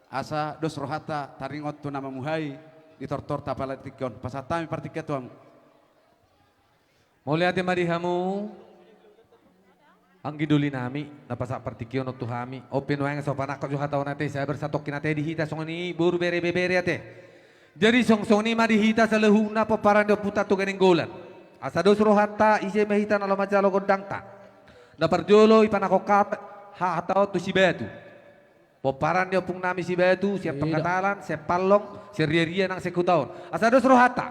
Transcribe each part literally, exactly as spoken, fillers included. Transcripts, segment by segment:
Asa dos rohanta taringot tu na mamuhai di tortorta pala di tingki on. Pasahat hami partingkian tu hamu. Mauliate ma di hamu anggi doli nami na pasahat partingkian on tu hami. On pe nuaeng so panangkok jo hata on ate, sabar satongkin ate di hita songon i boru bere ibebere ate. Jadi songon i ma di hita saluhutna pomparan ni ompunta Toga Nainggolan. Asa dos rohanta, ise ma hita na laho manjalo gondangta. Na parjolo ipanangkok hata on tu Sibatu. Pomparan ni ompung nami Sibatu, sian Pangkatalan, sian Pallong, sian Riaria nang sian huta on. Asa dos rohanta.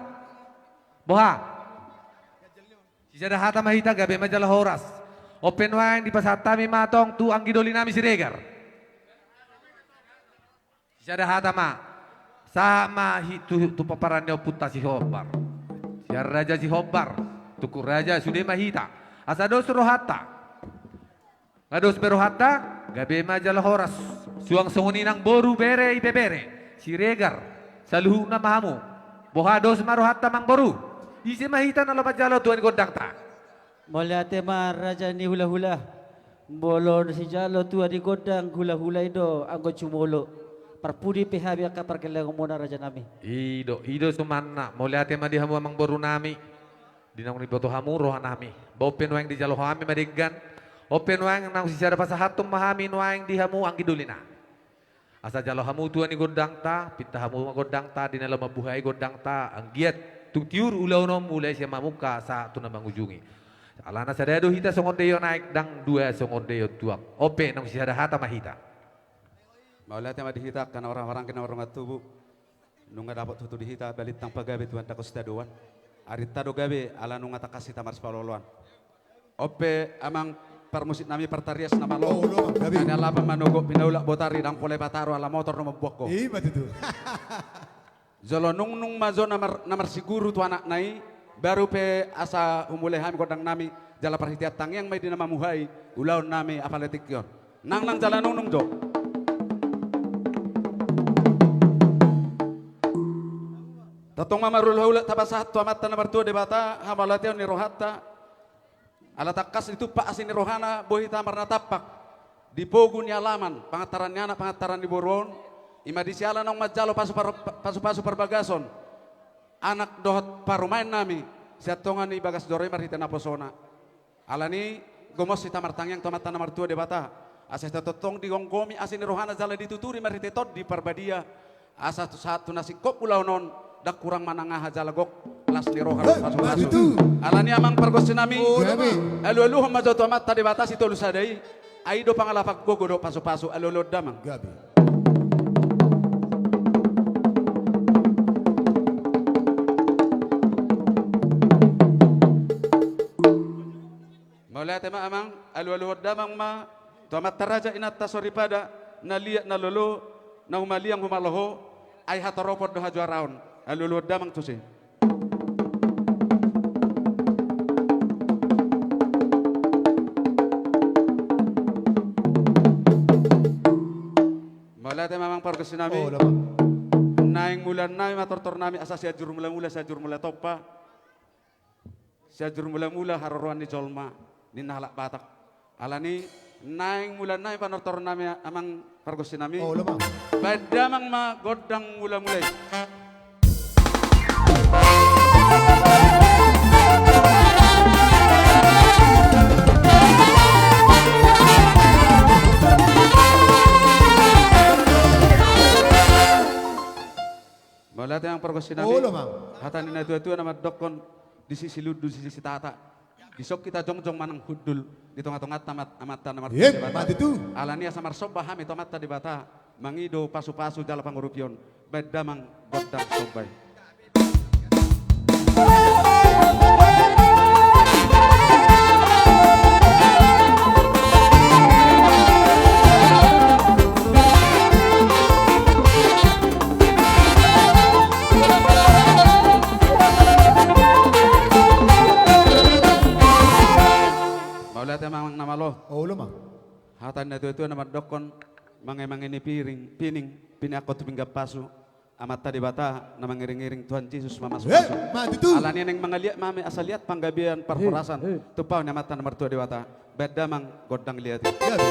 Boha? Sisada hata ma hita, gabe ma jala horas. On pe nuaeng dipasahat hami ma tong tu anggi doli nami Siregar. Sisada hata ma. Sahat ma hi-, tu, tu pomparan ni ompunta Sihombar. Sian Raja Sihombar. Tungku Raja, sude ma hita. Asa dos rohanta. Nga dos be rohanta, gabe ma jala horas. Suang songon i nang boru bere ibebere, Siregar, saluhutna ma hamu. Boha, dos ma rohanta amangboru? Ise ma hita na laho manjalo tua ni gondangta? Mauliate ma raja ni hulahula. Molo na sijalo tua ni gondang hulahula i do anggo jumolo. Parpudi pe hami angka pargellengonmuna raja nami. I do, i do sumanna. Mauliate ma di hamu amangboru nami. Di naung diboto hamu roha nami. Ba on pe nuaeng dijalo hami ma denggan. On pe nuaeng naung sisada pasahathon ma hami nuaeng di hamu anggi doli nami. Asa jalo hamu tua ni gondangta, pinta hamu ma gondangta, di na laho mambuhai gondangta, anggiat tung tiur ulaon on mulai sian mamungka sahat tu na mangujungi. Alana sada do hita songon daion aek, ndang dua songon daion tuak. On pe naung sisada hata ma hita. Mauliate ma di hita angka na marhahamaranggi na marhormat tubu. Nunga dapot tutu di hita balintang pagabe Tuhan dangkos tadoan. Arinta do gabe ala nunga tangkas hita marsipaolooloan. On pe amang parmusik nami partarias na malo. Olo, gabe. Na nialapan manogot pinaulak botari ndang pola ipataru ala motor do mambuat ho. I ma tutu. Jolo nungnung ma jo na mar-, na marsiguru tu anakna i, baru pe asa humulai hami gondang nami, jala parhitean tangiang ma i di na mamuhai ulaon nami apala tingki on. Nang, nang jala nungnung jo. Tongtong ma marulahulat tapasahat tu Amanta na martua Debata hamauliateon ni rohanta. Ala tangkas ditumpak asi ni rohana boi hita marnatampak di pogu ni alaman, pangantaran ni anak, pangantaran ni boru on, i ma di siala naung manjalo pasu par-, pasu-pasu parbagason anak dohot parumaen nami sian tonga ni bagas joro i marhite naposona. Alani gomos hita martangiang tu Amanta na martua Debata, asa hita tongtong digomgomi asi ni rohana jala dituturi marhite Tondi Parbadia, asa tu sahat tu na singkop ulaon on, ndang hurang manang aha jala gok las ni roha dohot pasupasu. Alani amang pargonsi nami, alualuhon ma jo tu Amanta Debata sitolu sada i, ai do pangalapan gogo dohot pasupasu, alualuhon damang. Gabe. Mauliate ma amang, alualuhon damang ma tu amanta raja inanta soripada, na liat na lolo, na humaliang humaloho, ai hatoropon do hajuaraon, alualuhon damang tusi. Mauliate ma amang pargonsi nami. Naeng mula nami ma tortor nami asa Sianjur Mulamula, Sianjur Mula Tompa. Sianjur Mulamula haroroan ni jolma, ninna halak Batak. Alani naeng mula nami panortoron nami amang pargonsi nami. Baen damang ma gondang mulamula i. Mauliate amang pargonsi nami. Hata ni natuatua na mandokkon, disi silundu disi sitata. Dison hita jongjong manang hundul di tongatonganta Amanta na martua Debata. Alani asa marsomba hami tu Amanta Debata, mangido pasupasu jala pangurupion. Baen damang gondang somba i. Mauliate amang na malo. Hata ni natuatua na mandokkon, mangemange ni piring, pining, pinianghon tu pinggan pasu, Amanta Debata na mangiringiring, Tuhan Jesus mamasumasu. Alani naeng mangaliat ma hami asa liat panggabean parhorasan, tumpahon ni Amanta na martua Debata. Baen damang gondang liat i. Gabe.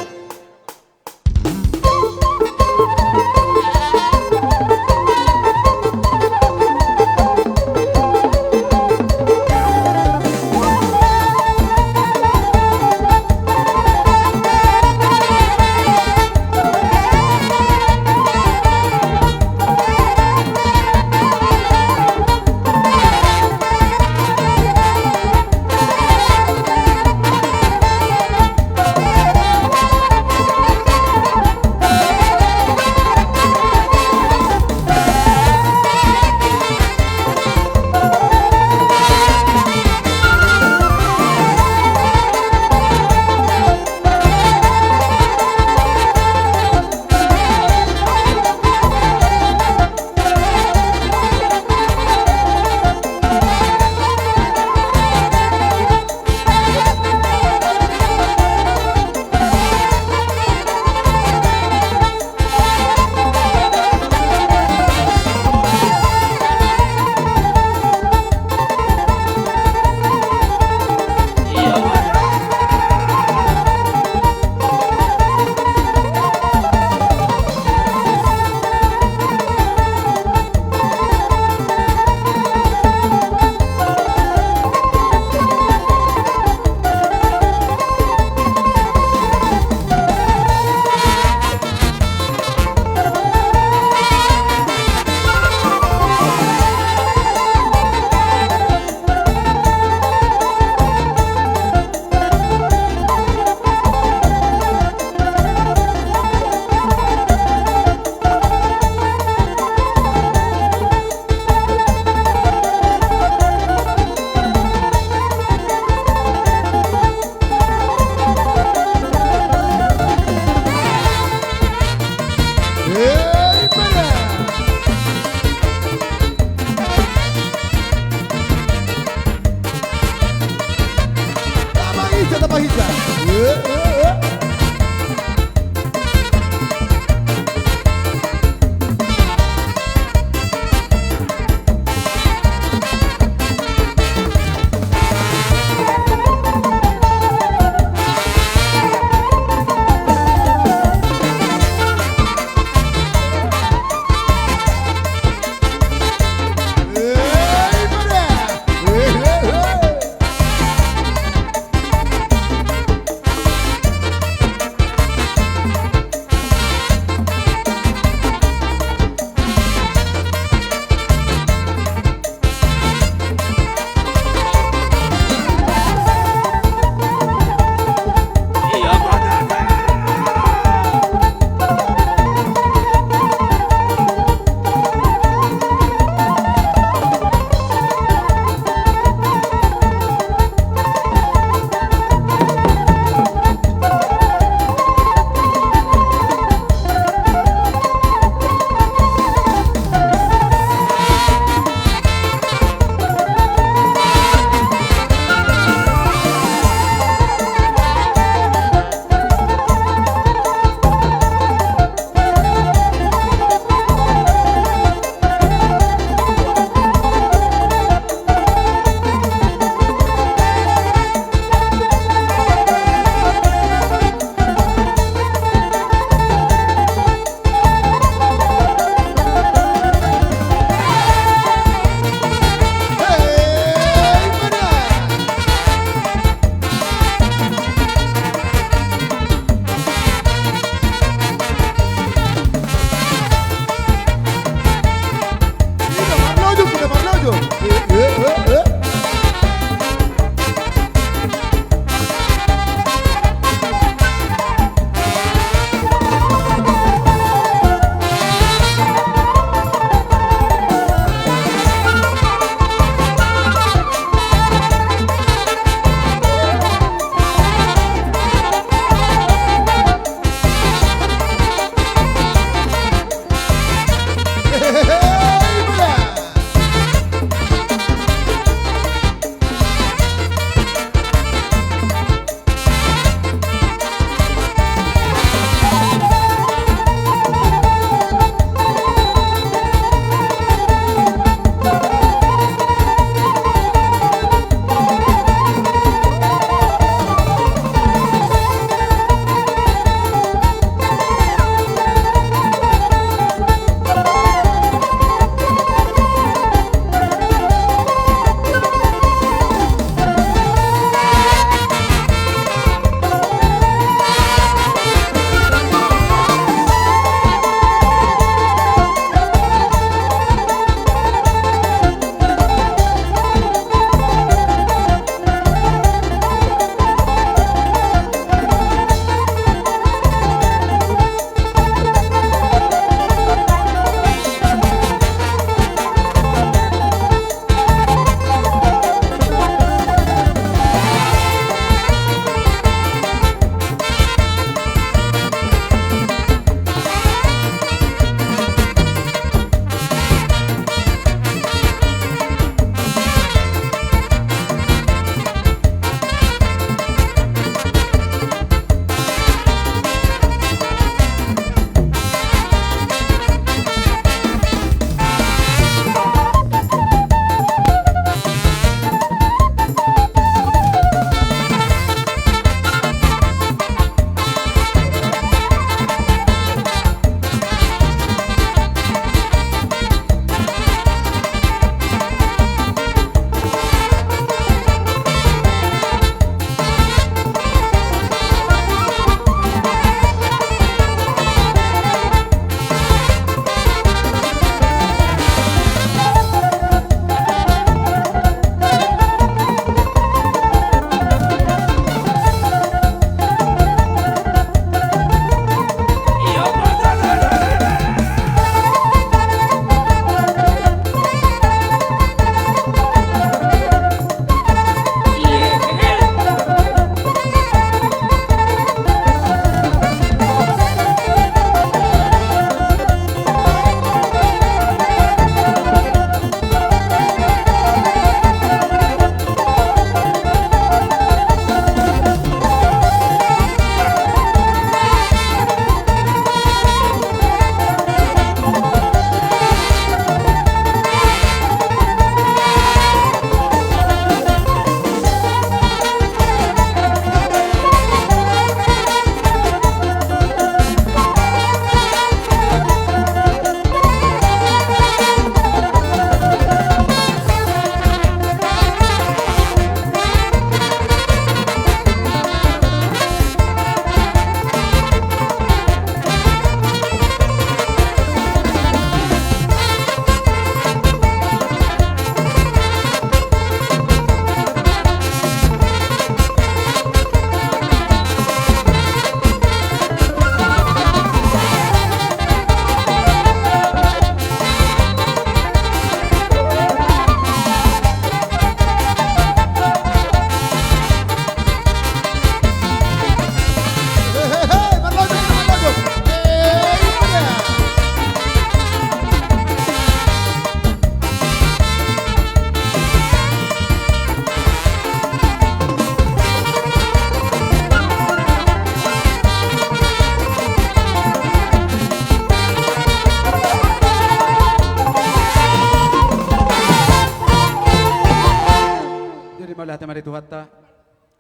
Mauliate ma di Tuhanta.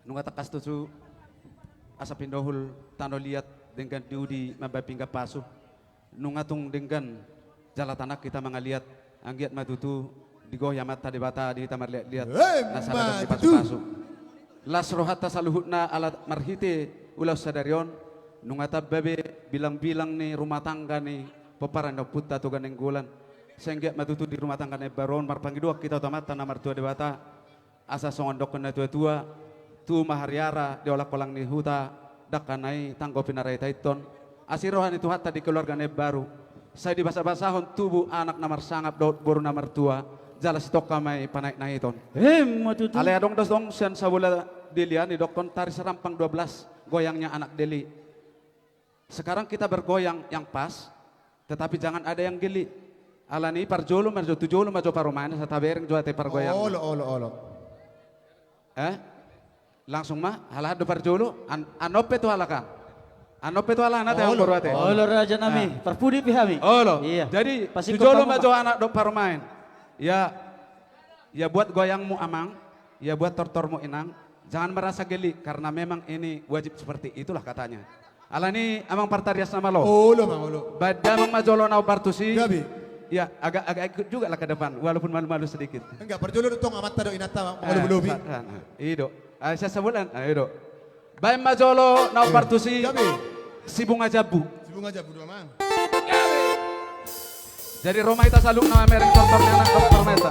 Nunga tangkas tutu asa pindohul tano liat denggan di udi mambahen pinggan pasu. Nunga tung denggan jala tanang hita mangaliat, anggiat ma tutu digohi Amanta Debata di hita marliatliat. Emma tutu. Na sada dong di pasupasu. Las rohanta saluhutna ala marhite ulaon sadari on, nunga tamba be bilangbilang ni rumah tangga ni pomparan ni ompunta Toga Nainggolan. Sai anggiat ma tutu di rumah tangga na imbaru on marpangidoan hita tu Amanta na martua Debata. Asa songon dokkon natuatua, tubu ma hariara di olangkolang ni huta, dangka na i tanggo pinarahitahithon, asi roha ni Tuhanta di keluarga na imbaru, sai dibasabasahon tubu anak na marsangap dohot boru na martua, jala sitongka ma i panaitnaiton. Emma tutu. Alai adong do dong sian Sabola Deli an didokkon tari sarampang dua belas, goyangnya anak Deli. Sekarang kita bergoyang yang pas, tetapi jangan ada yang geli. Alani parjolo ma jo, tu jolo ma jo parumaen, asa tabereng jo ate pargoyang. Olo, olo, olo. Eh? Langsung ma, halak do parjolo, an-, annon pe tu halak an. Annon pe tu halak an ate. Olo, amang boru ate. Olo, raja nami, ah, parpudi pe hami. Olo. Iya. Jadi, tu jolo ma jo anak dohot parumaen. Ya, ya buat goyangmu, Amang. Ya buat tortormu, Inang. Jangan merasa geli, karena memang ini wajib seperti itulah katanya. Alani, Amang, partariasna ma, olo. Olo, Amang, olo. Baen damang ma jolo na hombar tusi. Gabe. Ya, agak, agak ikut juga lah ke depan, walaupun malu-malu sedikit. Enggak, parjolo do tong amanta dohot inanta, Amang, eh, mangalobi-lobi. Sa-, sa-, nah, i do. Ah, sian Sabola an, ah, i do. Baen ma jolo na hombar tusi. Gabe. Si Bunga Jambu. Si Bunga Jambu do, Amang. Jadi ro ma hita saluhutna mamereng tortor ni anak dohot parumaenta.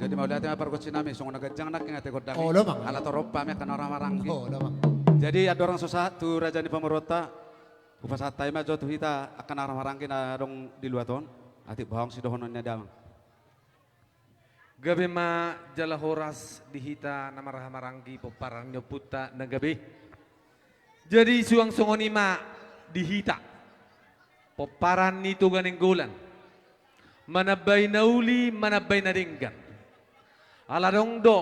Jadi mauliate ma pargonsi nami, songon na ganjang nangkin ate gondang i. Olo, Amang. Ala torop hami angka na marhahamaranggi. Olo, Amang. Jadi andorang so sahat tu raja ni pamoruonta, hupasahat hami ma jo tu hita angka na marhahamaranggi na adong di luat on, atik boha sidohonon ni damang. Gabe ma jala horas di hita na marhahamaranggi pomparan ni ompunta na gabe. Jadi suang songon i ma di hita pomparan ni Toga Nainggolan, manambai na uli, manambai na denggan. Ala adong do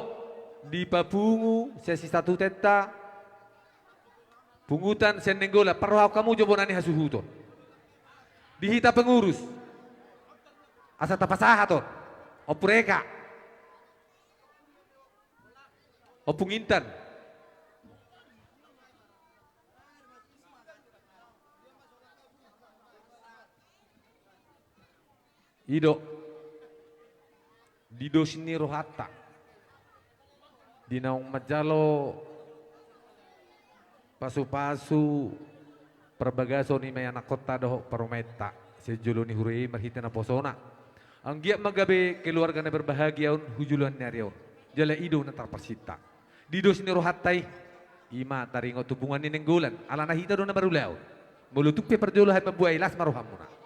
dipapungu sian sisahatutenta, pungutan sian Nainggolan, parrohahon hamu jo bona ni hasuhuton. Di hita pengurus, asa tapasahat on, Ompu Reka, Ompung Intan. I do, di dos ni rohanta, di naung manjalo pasupasu parbagason i ma ianakhonta dohot parumaenta sian jolo ni huria i marhite naposona. Anggiat ma gabe keluarga na berbahagia on hu joloan ni ari on. Jala i do na tarparsinta. Di dos ni rohanta i, i ma taringot tu punguan ni Nainggolan, alana hita do na marulaon. Molo tung pe parjolo hami mambuat i, las ma rohamuna.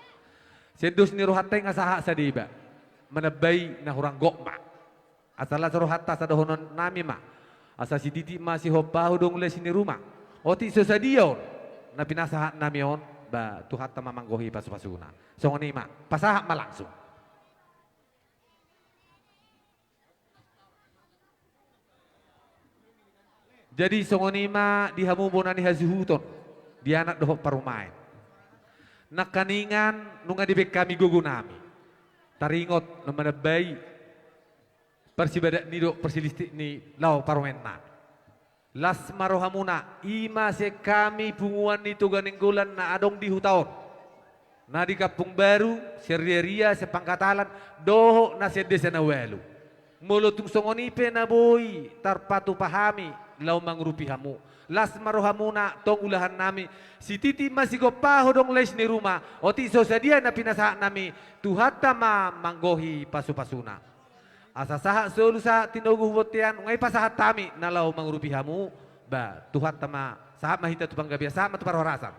Sian dos ni rohanta i nga sahat sadeba, manambai na hurang gok ma. Asa las rohanta asa dohonon nami ma, asa sititi ma sihompahu dohot les ni ruma. Otik so sadia on na pinasahat nami on, ba Tuhanta ma manggohi pasupasuna. Songon i ma, pasahat ma langsung. Jadi songon i ma di hamu bona ni hasuhuton, di anak dohot parumaen. Nangkiningan nunga dibaen hami gogo nami taringot na manambai parsibadatna i dohot parsilistitna i laho parumaenna. Las ma rohamuna, i ma sian hami punguan ni Toga Nainggolan na adong di huta on, na di Kampung Baru, sian Riaria, sian Pangkatalan, dohot na sian Desa Naualu. Molo tung songon i pe na boi tarpatupa hami laho mangurupi hamu, las ma rohamuna, tong ulahan nami, sititi ma sihompahu dohot les ni ruma. Otik so sadia na pinasahat nami, Tuhanta ma manggohi pasupasuna. Asa sahat solu sahat tinogu hu bontean, nunga dipasahat hami na laho mangurupi hamu, ba Tuhanta ma, sahat ma hita tu panggabean, sahat ma tu parhorasan.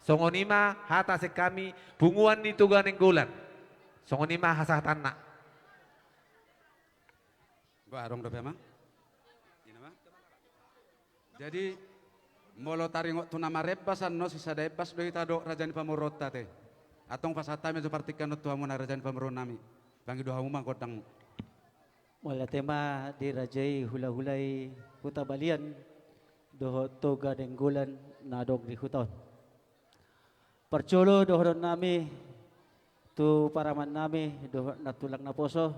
Songon i ma hata sian hami punguan ni Toga Nainggolan. Songon i ma hasahatanna. Ba, adong dope, Amang? Ina ma. Jadi, molo taringot tu na marembas annon, sisada embas do hita dohot raja ni pamoruonta, ate. Antong pasahat hami jo partingkian on tu hamuna, raja ni pamoruon nami. Pangido hamu ma gondangmu. Mauliate ma di raja i, hulahula i Huta Balian dohot Toga Nainggolan na adong di huta on. Parjolo dohonon nami tu parumaen nami dohot nantulang naposo,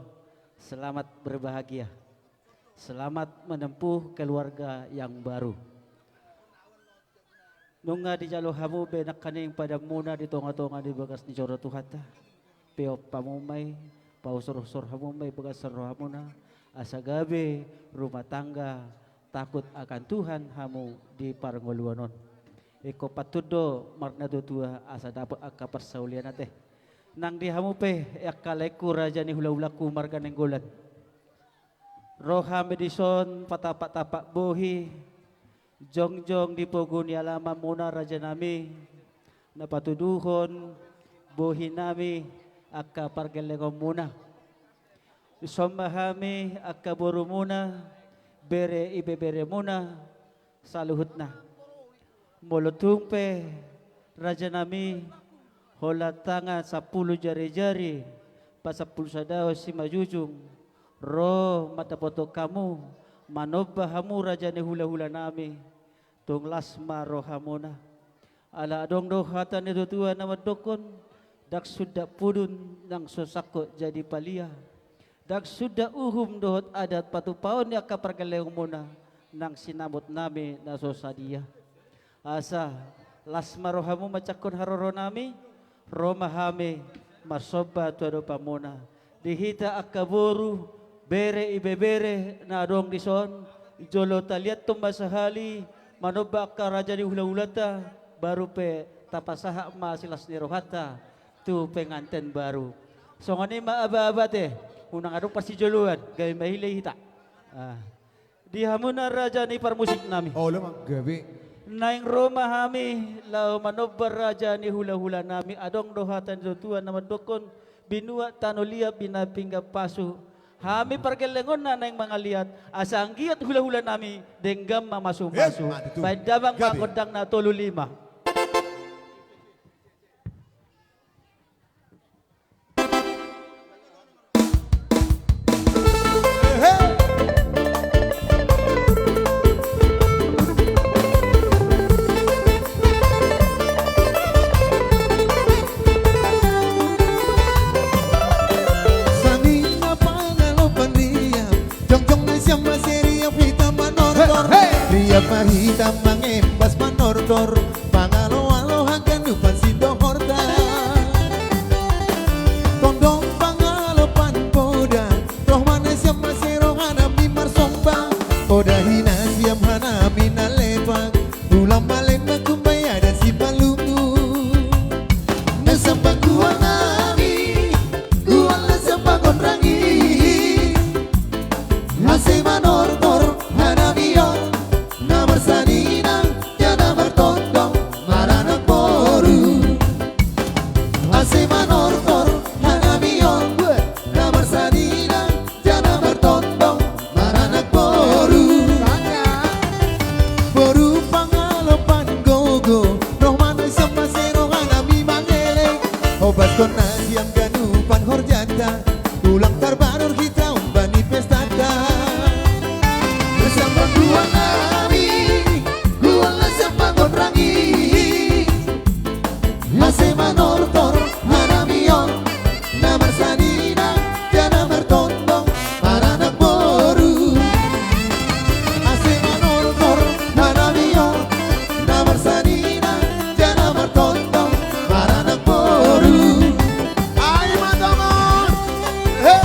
selamat berbahagia. Selamat menempuh keluarga yang baru. Nunga dijalo hamu be nangkaning padanmuna di tongatonga ni bagas ni joro Tuhanta. Peop hamu ma i, pausorusor hamu ma i bagasan rohamuna, asa gabe rumah tangga takut akan Tuhan hamu di parngoluon on. Ingkon pantun do marnatuatua asa dapot angka parsaulian, ate. Nang di hamu pe angka laengku, raja ni hulahulangku marga Nainggolan. Ro hami dison patapatapa bohi, jongjong di pogu ni alamanmuna, raja nami, na patuduhon bohi nami angka pargellengonmuna. Dison ma hami angka borumuna, bere ibeberemuna, saluhutna. Molo tung pe, raja nami, holan tangan sampulu jarijari, pasampulu sada simanjujung, ro mandapothon hamu, manomba hamu raja ni hulahula nami, tung las ma rohamuna. Ala adong do hata ni natuatua na mandokkon, ndang suda pudun nang so sangkot jadi palia. Ndang suda uhum dohot adat patupaon ni angka pargellengonmuna nang sinamot nami na so sadia. Asa las ma rohamu manjangkon haroro nami, ro ma hami marsomba tu adopanmuna. Di hita angka boru, bere ibebere na adong dison, jolo taliathon ma sahali manomba angka raja ni hulahulanta, baru pe tapasahat ma silas ni rohanta tu penganten baru. Songon i ma, ababate, unang adong parsijoloan, gabe mahilei hita. Ah. Di hamuna raja ni parmusik nami. Olo, manggabe. Naeng ro ma hami laho manomba raja ni hulahula nami, adong do hata ni natuatua na mandokkon, binuat tano liat, binanga pinggan pasu. Hami pargellengonna naeng mangaliat, asa anggiat hulahula nami denggan mamasumasu. Baen damang ma gondang na tolu lima. Sanina pangalopan riap, jongjong nai sian maseriap hita manortor. Riap ma hita mangembas manortor, pangaloalo haganupan sidohorta. Tondong pangalopan poda, roh ma nai sian mase roha nami marsomba. Poda hina sian hanami na lepak, ulang malen na tumbai adat sipalungun. Na sampaguan nami, gual na sampagonrang i. Ase manortor hanami on, na marsanina jala martondong maranak boru. Ase manortor hanami on, na marsanina jala martondong maranak boru. Boru pangalopan gogo, roh ma nai sian mase roha nami mangelek. Hobaskon na sian ganupan horjanta, ulang tarbarur hita umbahen pestanta. Na sampaguan nami, gual na sampagonrang i. Ase manortor hanami on, na marsanina jala martondong maranak boru. Ase manortor hanami on, na marsanina jala martondong maranak boru. Ai ma tangan. He!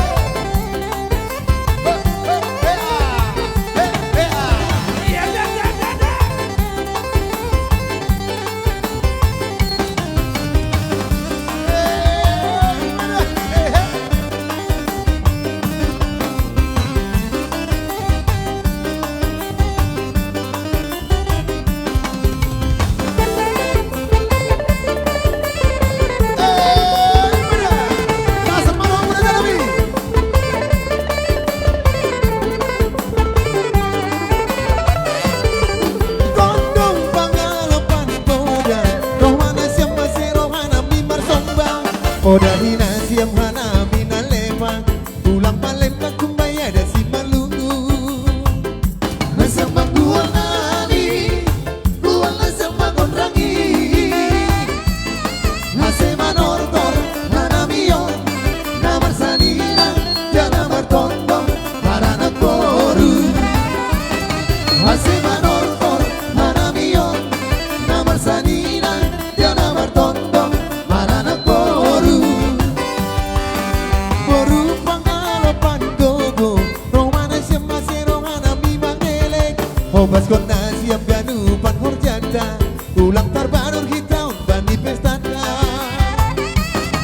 Paskon na siap ganupan horjanta, ulang tarbadur hita umbahen pestanta.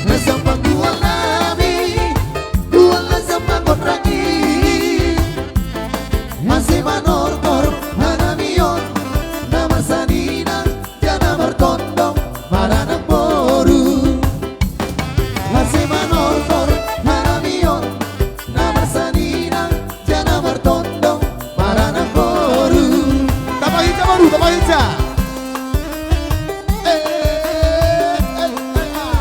Nasambang gual nami, gual nasambang gondang i. Ase manortor hanami on, na marsaninang jala martondong maranak boru. Ase manortor hanami on, na marsaninang jala martondong maranak boru. Tapahinsa boru, tapahinsa. Eh, eh, eh, eh, ah.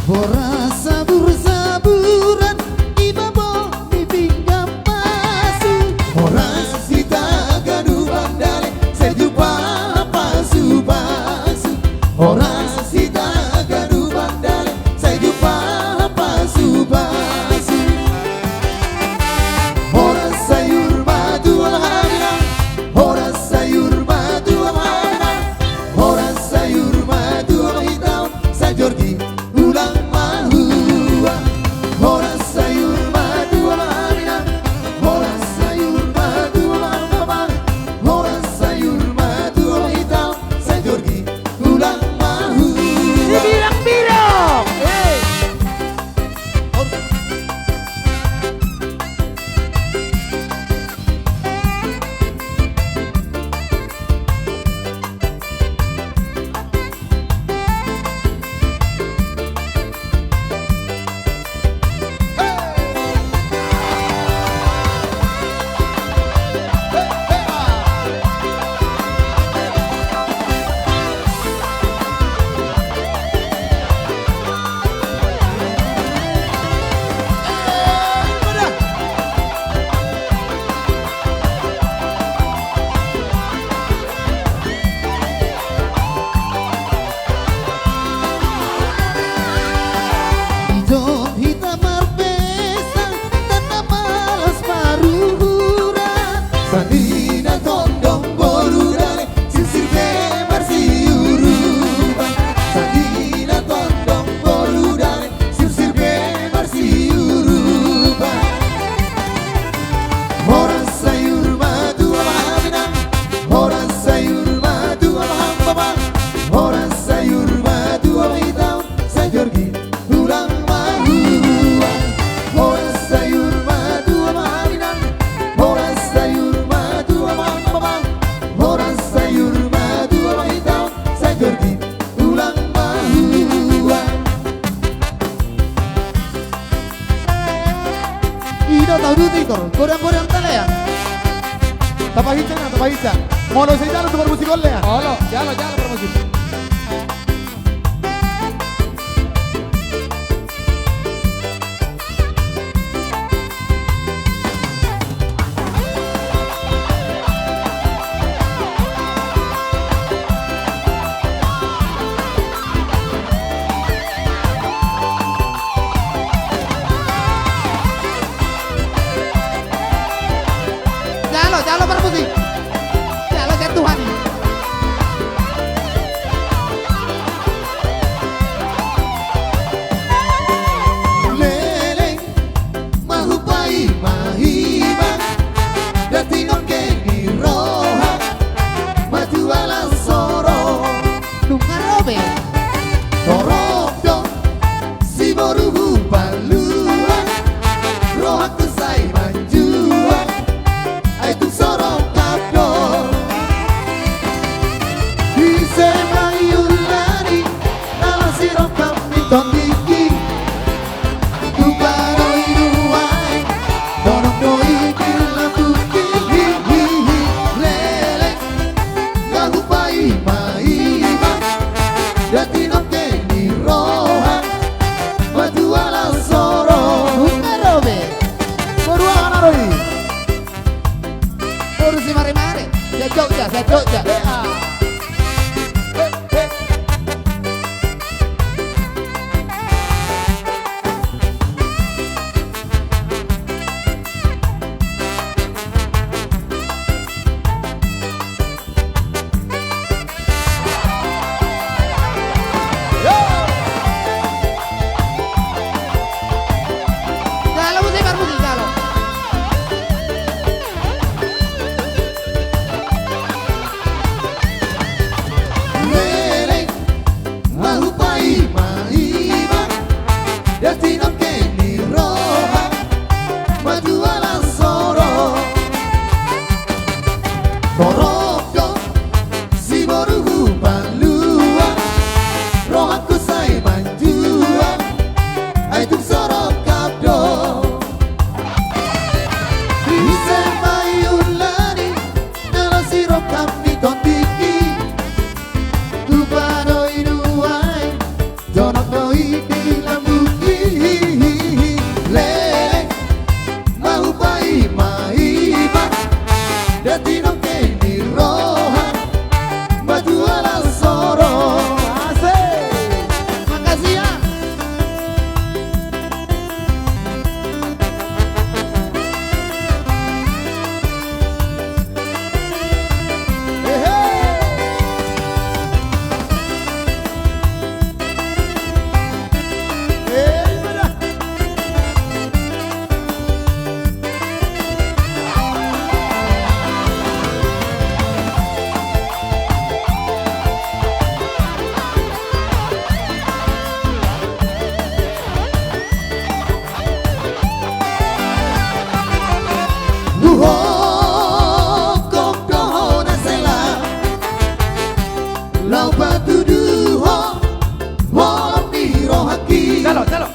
Horas sabur-saburan, i ma boi pinggan pasu. Horas hita ganup mandalek, sai jumpa pasu-pasu. Horas hita ganup mandalek, sai jumpa pasu-pasu. Horas sayur ma tu hami nang, horas sayur ma tu hami nang, horas sayur ma tu hami nang, sai jorgi ulang mahua. Horas sayur ma tu hami nang, horas sayur ma tu hami nang, horas sayur ma tu hami nang, sai jorgi ulang mahua. Sibirang-birang. Eh. Dison hita marpesta, tanda malas paruhuran. Sandina tondong boru dale, sirsir pe marsiurupan. Sandina tondong boru dale, sirsir pe marsiurupan. Horas sayur ma tu hami nang, horas sayur ma tu hami nang, horas sayur ma tu hami nang, sai jorgi ulang mahua. Horas sayur ma tu hami nang, horas sayur ma tu hami nang, horas sayur ma tu hami nang, sai jorgi ulang mahua. Ida tau duti tor, godang-godang tale ya. Tapahinsa na, tapahinsa. Molo sai jalo tu parmusik on le ya. Olo, jalo, jalo parmusik. Jalo, jalo parmusik. Jalo, jalo Tuhan. Jogja, se-Jogja. Leleng, ahu paima-ima, da tinongke ni roha, ma tu alas soro. Torop do siboru hupaluan, rohangku sai manjual, ai tung so rongkap do. Ise ma i ulaon i, na laos sirongkap ni tondingki. Tupa do i nuaeng, jonok do i di lambungki. Leleng, ahu paima-ima, da tinongke ni roha, ma tu alas soro. Asik. Makasih ya. Huhongkop do ho na sela, laho patuduhon holong ni rohangki. Jalo, jalo.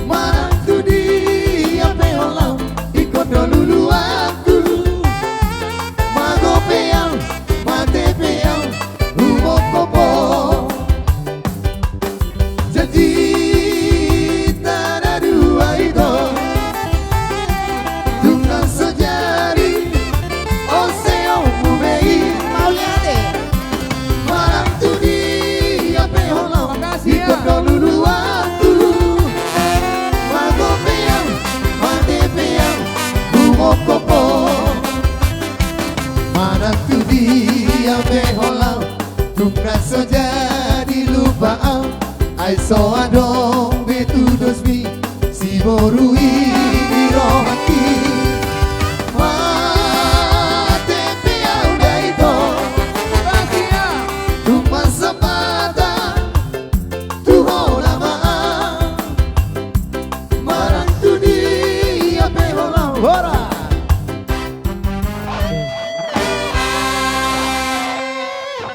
Manang tu dia pe ho laho, ingkon do luluanku. Mago pe au, mate pe au, huhongkop ho. Janjita na dua i do, tung na so jadi, ose ompu be i. Mauliate. Manang tu dia pe ho laho, makasih ya, ingkon do luluanku. Mago pe au, mate pe au, huhongkop ho. Manang tu dia pe ho laho, tung na so jadi lupa au, ai so adong be tudosmi, siboru i di rohangki. Mate pe au da ito, tung marsampatan tu ho nama au. Manang tu dia pe ho laho. Hora.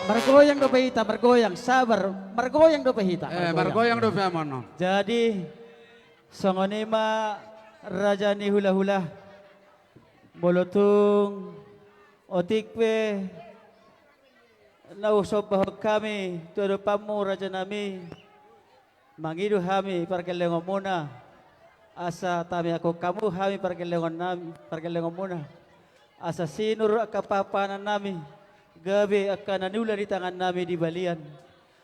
Margoyang dope hita, margoyang, sabar, margoyang dope hita. Eh, margoyang dope, amang. Jadi, songon i ma raja ni hulahula. Molo tung otik pe na husombahon hami tu adopanmu, rajanami, mangido hami pargellengonmuna, asa tameakkon hamu hami pargellengon nami, pargellengonmuna, asa sinur angka pahanpahanannami, gabe angka na niula ni tangannami di balian.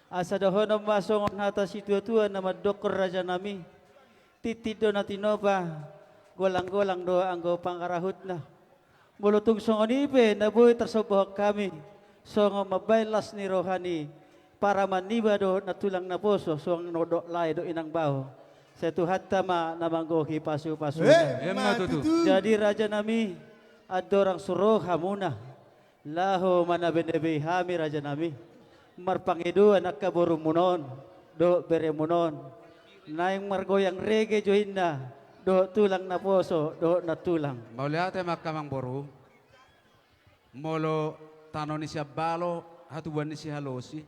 Asa dohonon ma songon hata situatua na mandokkon, rajanami: Tintin do na tinopa, golanggolang do anggo pangarahutna. Molo tung songon i pe na boi tarsombahon hami, songon mambahen las ni roha ni parumaen niba dohot nantulang naposo, songon dok lae dohot inang bao, sai Tuhanta ma na manggohi pasupasuna. Eh, emma tutu. Jadi, rajanami, andorang so ro hamuna laho manabeinabei hami, rajanami, marpangidoan angka borumuna on dohot beremuna on, naeng margoyang rege jo inna dohot tulang naposo dohot nantulang. Mauliate ma, angka amangboru. Molo tano ni siambalo, hatubuan ni sihalosi,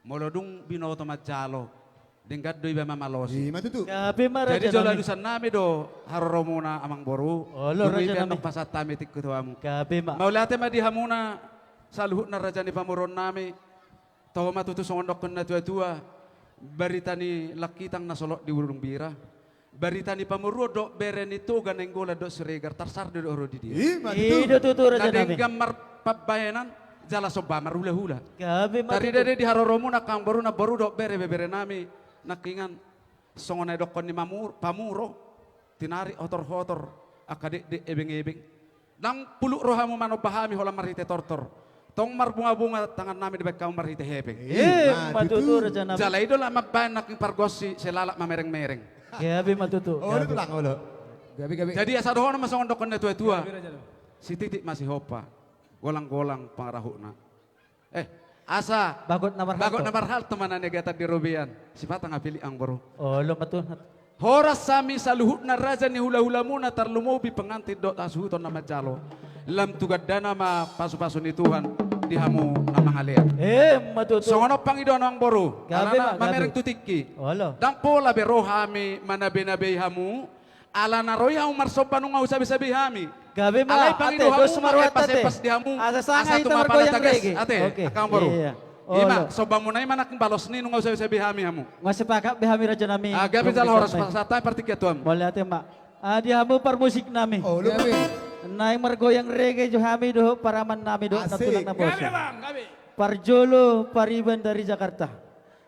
molo dung binoto manjalo, denggan do iba mamalosi. Ima tutu. Gabe ma, rajanami. Jadi, jolo alusannami do haroromuna, amangboru. Olo, rajanami. Dung i pe annon pasahat hami tingki tu hamu. Gabe ma. Mauliate ma di hamuna saluhutna, raja ni pamoruonnami. Toho ma tutu songon dokkon natuatua: Barita ni langkitang na solot di bulung bira, barita ni pamoruon dohot bere ni Toga Nainggolan dohot Siregar, tarsar do di ro di dia. Ima tutu. I do tutu, rajanami. Na denggan mar- Pambahenan jala somba marhulahula. Gabe ma tutu. Tarida do i di haroromuna angka amangboru, namboru dohot bere, beberenami nangkiningan. Songon na didokkon ni mamur-, pamuro, tinarik hotor-hotor angka dekdek, ebeng-ebeng. Ndang pulut rohamu manomba hami holan marhite tortor. Tong marbunga-bunga tangannami dibahen hamu marhite hepeng. Eh, ima tutu, rajanami. Jala i do laho mambahen nangkin pargonsi, sai lalap mamereng-mereng. Gabe ma tutu. Olo, gabe. Tulang, olo. Gabe, gabe. Jadi asa dohonon ma songon didokkon ni natua-tua. Gabe, rajanami. Sititik ma sihompa, golang-golang pangarahutna. Eh, asa bagot na marhalto. Bagot na marhalto ma na niagatan di robean. Sipata nga pilit, amangboru. Olo ma tutu. Horas hami saluhutna raja ni hulahulamuna, tarlumobi pengantin dohot hasuhuton na manjalo. Lam tu gandana ma pasupasu ni Tuhan di hamu na mangalean. Eh, ima tutu. Songon on pangidoan, amangboru. Gabe ma, gabe. Alana mamereng tu tingki. Olo. Ndang pola be ro hami manabei-nabei hamu. Ala na ro i hamu marsomba nunga husabei-sabei hami. Gabe ma. Alai pangido hamu ma, dos ma rohanta, ate. Epas-epas di hamu. Asa sanga hita margoyang rege. Ate, oke. Angka amangboru. Iya. Ima, olo. Sombamuna i ma nangkin balos ni nunga husabei-sabei hami hamu. Nunga sepakat be hami, rajanami. Ah, gabe jala horas, pasahat hami partingkian tu hamu. Mauliate ma. Ah, di hamu parmusiknami. Olo. Gabe. Naeng margoyang rege jo hami dohot paramannami dohot nantulang na poso. Asik. Gabe, Bang, gabe. Parjolo Pariban dari Jakarta.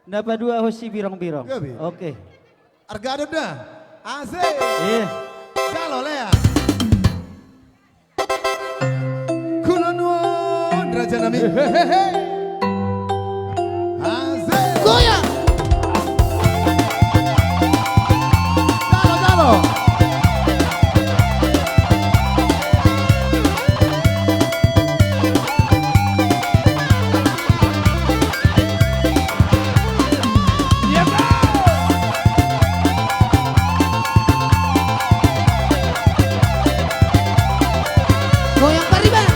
Na paduahon si Birong-birong. Gabe. Oke. Arga adong da. Asik. Iya. Jalo, Lea. Kula nuon, rajanami. Hehehe. Asik. Goyang. Jalo, jalo. Goyang Pariban.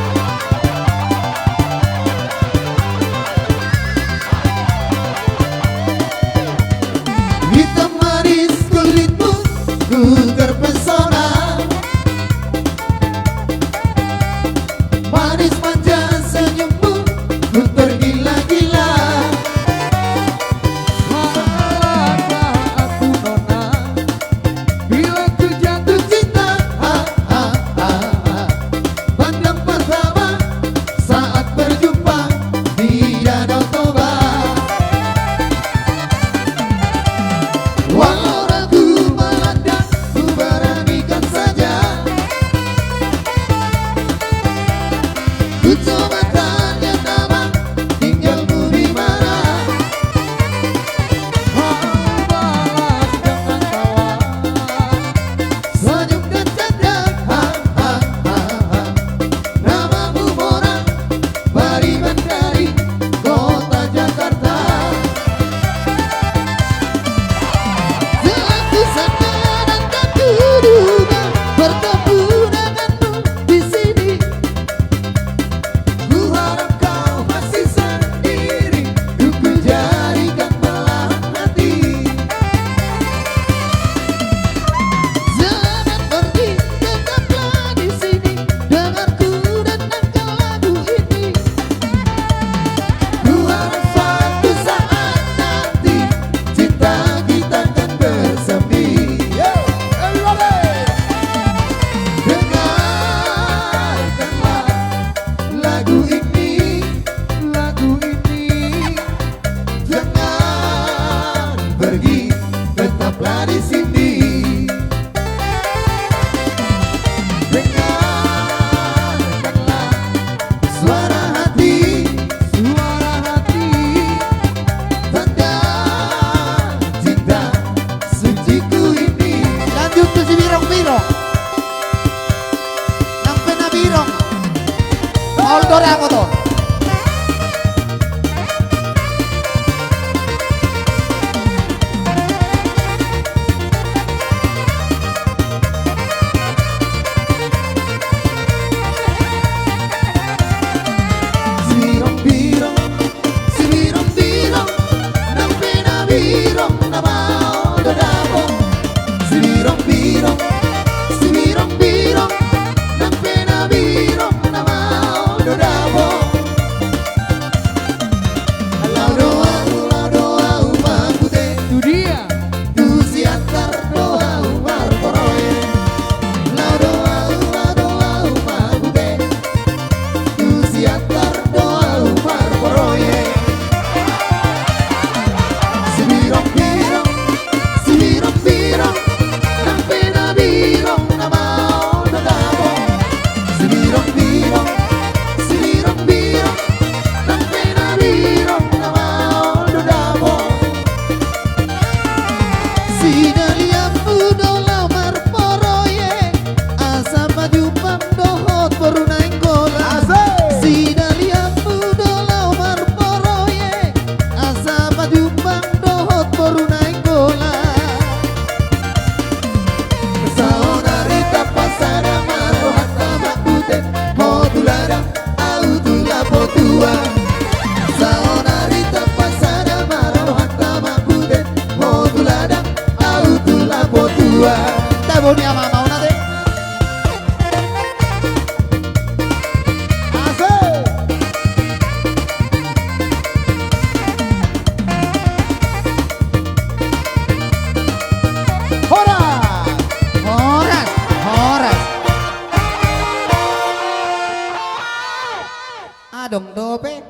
Dope.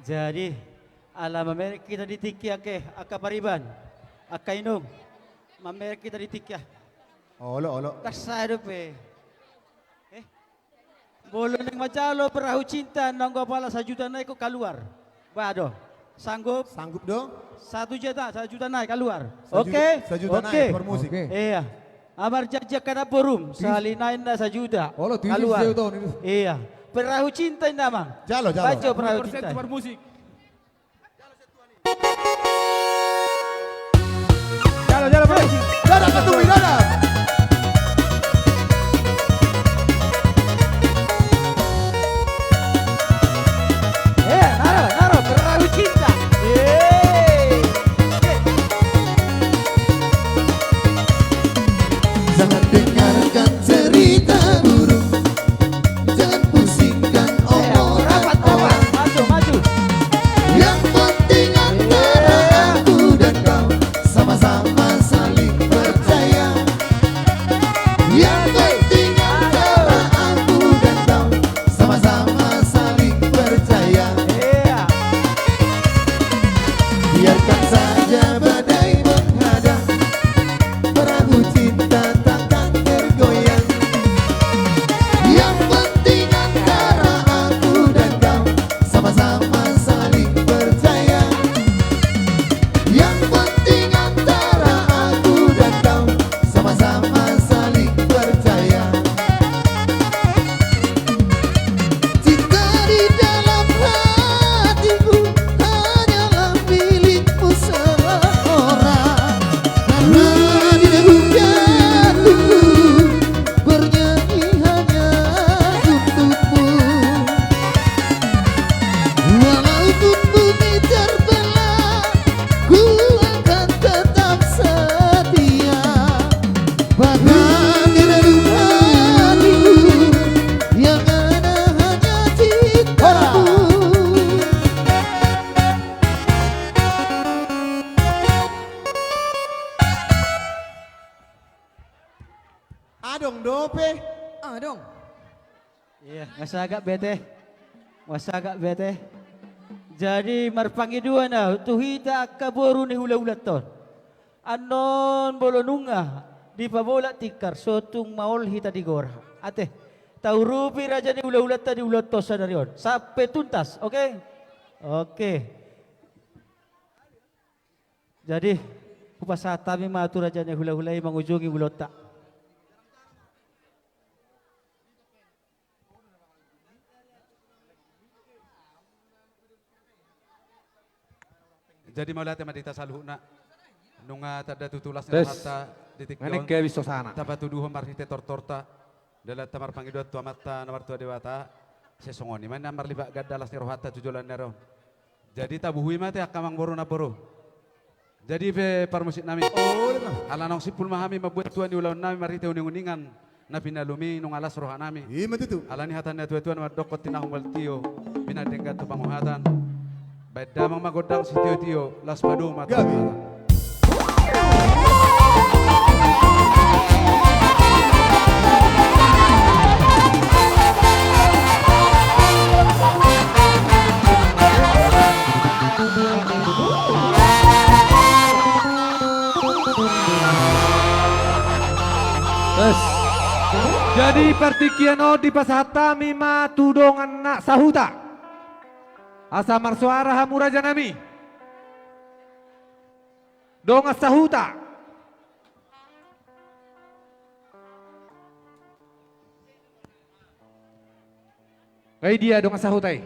Jadi, ala mamereng hita di tingki, angka, angka pariban, angka inong, mamereng hita di tingki. Olo, olo. Kasai dope. Eh? Molo naeng manjalo perahu cinta, nanggo apala sajuta nai, ho kaluar. Bah, do. Sanggup? Sanggup do? Satu juta, sajuta nai, kaluar. Sajuta, oke? Sajuta nai, oke. Tukang musik. Oke. Iya. Amar janji angka namborum, sahali nai na sajuta. Olo, tujuh juta. Kaluar. Iya. Perahu cinta inna, amang. Jalo, jalo. Baco perahu cinta. Tukang musik. Jalo, jalo, Bang. Dadah, Ketum, dadah. Eh, naro, naro, perahu cinta. Yeay. Jangan dengarkan cerita burung. Jangan pusingkan omongan orang. Maju, maju. Yang penting antara aku dan kau sama-sama saling percaya. Yang penting antara aku dan kau sama-sama saling percaya. Iya. Biarkan saja badai menghadang, perahu cinta takkan tergoyang. Yang penting antara aku dan kau sama-sama saling percaya. Yang penting antara aku dan kau sama-sama saling percaya. Cinta di dalam hatiku hanyalah milikmu seorang. Karena di dalam hatiku bernyanyi hanya untukmu. Walaupun bumi terbelah, ku akan tetap setia. Bahkan di dalam hatiku yang ada hanya cintamu. Adong dope. Adong. Iya, nga sagap be ate. Nga sagap be ate. Jadi marpangidoan ahu tu hita angka boru ni hulahulanta on. Annon molo nunga dipabolak tingkar, so tung maol hita di gora. Ate, taurupi raja ni hulahulanta di ulaonta sadari on sampe tuntas, oke? Oke. Jadi, hupasahat hami ma tu raja ni hulahula i mangujungi ulaonta. Jadi mauliate ma di hita saluhutna. Nunga tanda tutu las ni rohanta di tingki on. Tapatuduhon marhite tortorta. Dalanta marpangidoan tu Amanta na martua Debata. Sai songon i ma inna marlipat ganda las ni rohanta tu joloan ni ari on. Jadi tabuhui ma ate angka amangboru namboru. Jadi pe parmusik nami. Ala naung simpul ma hami mambuat tua ni ulaon nami marhite uning-uningan na pinalum i nunga las roha nami. Ima tutu. Alani hata ni natuatua na mandokkon tinahu molo tio, minandenggan tu panguhatan. Baen damang ma gondang sitiotio, las padomu ma tu Debata. Jadi partingkian on dipasahat hami ma tu dongan na sahuta. Asa marsoara hamu raja nami. Dongan sahuta. Ai dia dongan sahuta i?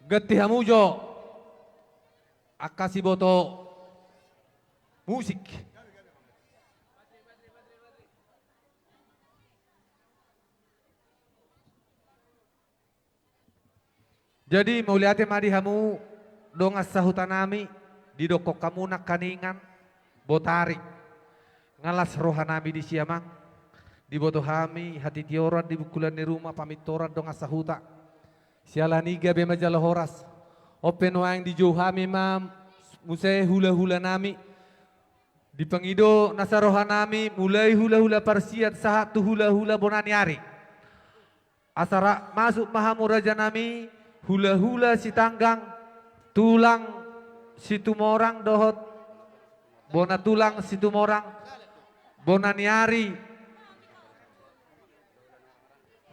Ganti hamu jo angka siboto musik. Jadi mauliate ma di hamu dongan sahuta nami, Didokkon hamu nangkaningan, Botari. Nga las rohanami disi, Amang. Diboto hami hatitioran di bungkulan ni ruma, pamintoran dongan sahuta. Siala ni i gabe ma jala horas. On pe nuaeng dijou hami ma muse hulahulanami. Dipangido nasa rohanami, mulai hulahula parsian sahat tu hulahula bona ni ari. Asa ra masuk ma hamu rajanami, hulahula Sitanggang, tulang Situmorang dohot bona tulang Situmorang, bona ni ari,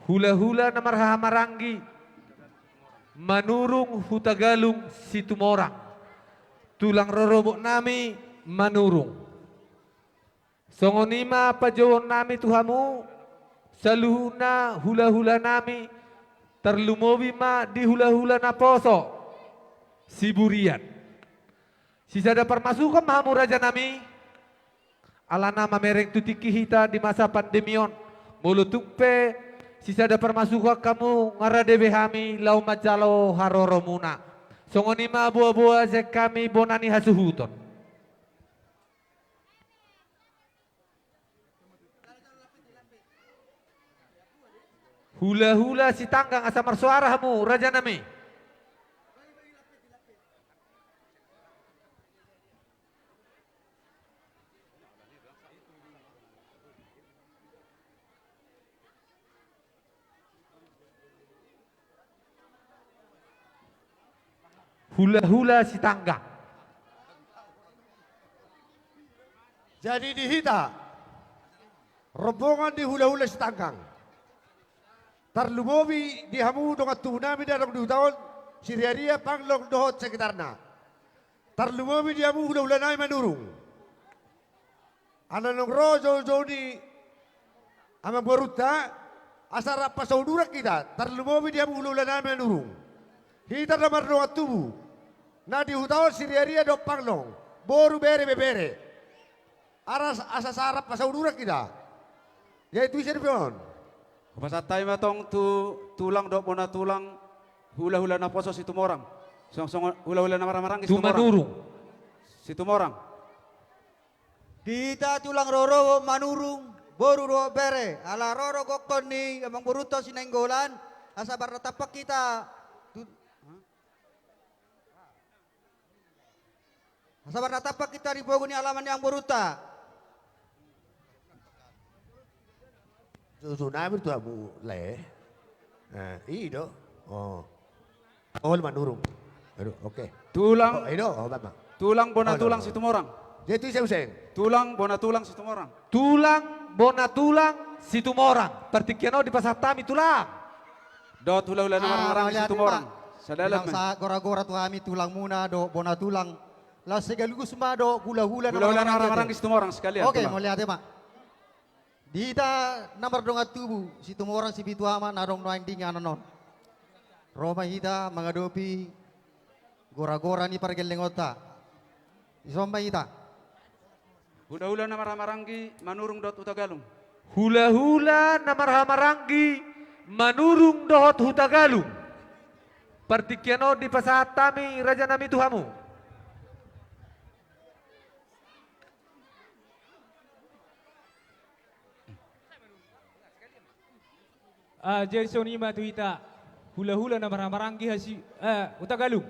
hulahula na marhahamaranggi, Manurung Hutagalung Situmorang, tulang rorobotnami Manurung. Songon i ma panjouonnami tu hamu, saluhutna hulahulanami, tarlumobi ma di hulahula naposo Siburian. Sisada parmasukan ma hamu rajanami, alana mamereng tu tingki hita di masa pandemi on. Molo tung pe sisada parmasukan hamu, nga rade be hami laho manjalo haroromuna. Songon i ma boaboa sian hami bona ni hasuhuton. Hulahula Sitanggang, asa marsoara hamu rajanami. Hulahula Sitanggang. Jadi di hita, rombongan ni hulahula Sitanggang, tarlumobi di hamu dongan tubunami na adong di huta on, Siriaria, Panglong dohot sekitarna. Tarlumobi di hamu hulahulanami Manurung. Ala naung ro joujou ni amangborunta, asa rap pasauduran hita, tarlumobi di hamu hulahulanami Manurung. Hita na mardongan tubu, na di huta on Siriaria dohot Panglong, boru, bere, ibebere. Aras asa sa rap pasauduran hita. Jadi tu ise dope on? Hupasahat hami ma tong tu tulang dohot bona tulang, hulahula naposo Situmorang. Songon, songon hulahula na marhahamaranggi Situmorang. Tu Manurung. Situmorang. Di hita tulang rorobot Manurung, boru dohot bere, ala ro do gokhon ni amangborunta Sinainggolan, asa marnatampak hita tu, asa marnatampak hita di pogu ni alaman ni amangborunta. Susunami tu hamu lae. Eh, i do. Oh. Oh, Manurung. Aduh, oke. Tulang. Oh, i do, oh, bapa. Tulang bona tulang Situmorang. Jadi tu ise muse? Tulang bona tulang Situmorang. Tulang bona tulang Situmorang. Partingkian on dipasahat hami tulang. Dohot hulahula na marhahamaranggi Situmorang. Sada lae ma. Sahat goragora tu hami tulangmuna dohot bona tulang. Laos sekaligus ma dohot hulahula na marhahamaranggi Situmorang sekalian. Oke, mauliate ma. Di hita na mardongan tubu, Situmorang, Sipitu Ama na adong nuaeng di inganan on. Ro ma hita mangadopi goragora ni pargellengonta. Dison ma hita. Hulahula na marhahamaranggi Manurung dohot Hutagalung. Hulahula na marhahamaranggi Manurung dohot Hutagalung. Partingkian on dipasahat hami rajanami tu hamu. Ah, jadi songon i ma tu hita hulahula na marhahamaranggi hasi, eh, Hutagalung.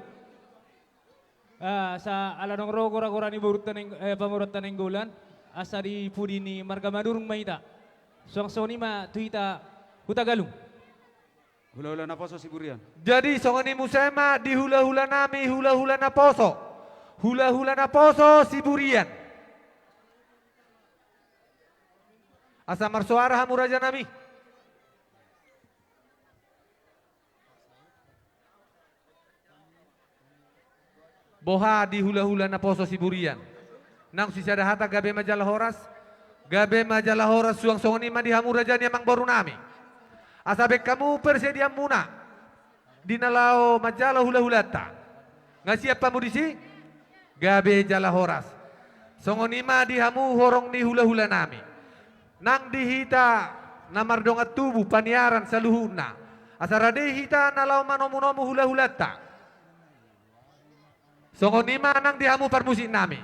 Ah, asa ala naung ro goragora ni borunta Naing-, eh, pamoruonta Nainggolan, asa di pudi ni marga Manurung ma hita. Suang songon i ma tu hita Hutagalung. Hulahula naposo Siburian. Jadi songon i muse ma di hulahulanami, hulahula naposo. Hulahula naposo Siburian. Asa marsoara hamu rajanami. Boha di hulahula naposo Siburian? Naung sisada hata, gabe ma jala horas. Gabe ma jala horas, suang songon i ma di hamu raja ni amangborunami. Asa baen hamu persediaanmuna di na laho manjalo hulahulanta. Nga siap hamu disi? Gabe jala horas. Songon i ma di hamu horong ni hulahulanami. Nang di hita na mardongan tubu, paniaran saluhutna. Asa rade hita na laho manomunomu hulahulanta. Songon i ma nang di hamu parmusik nami.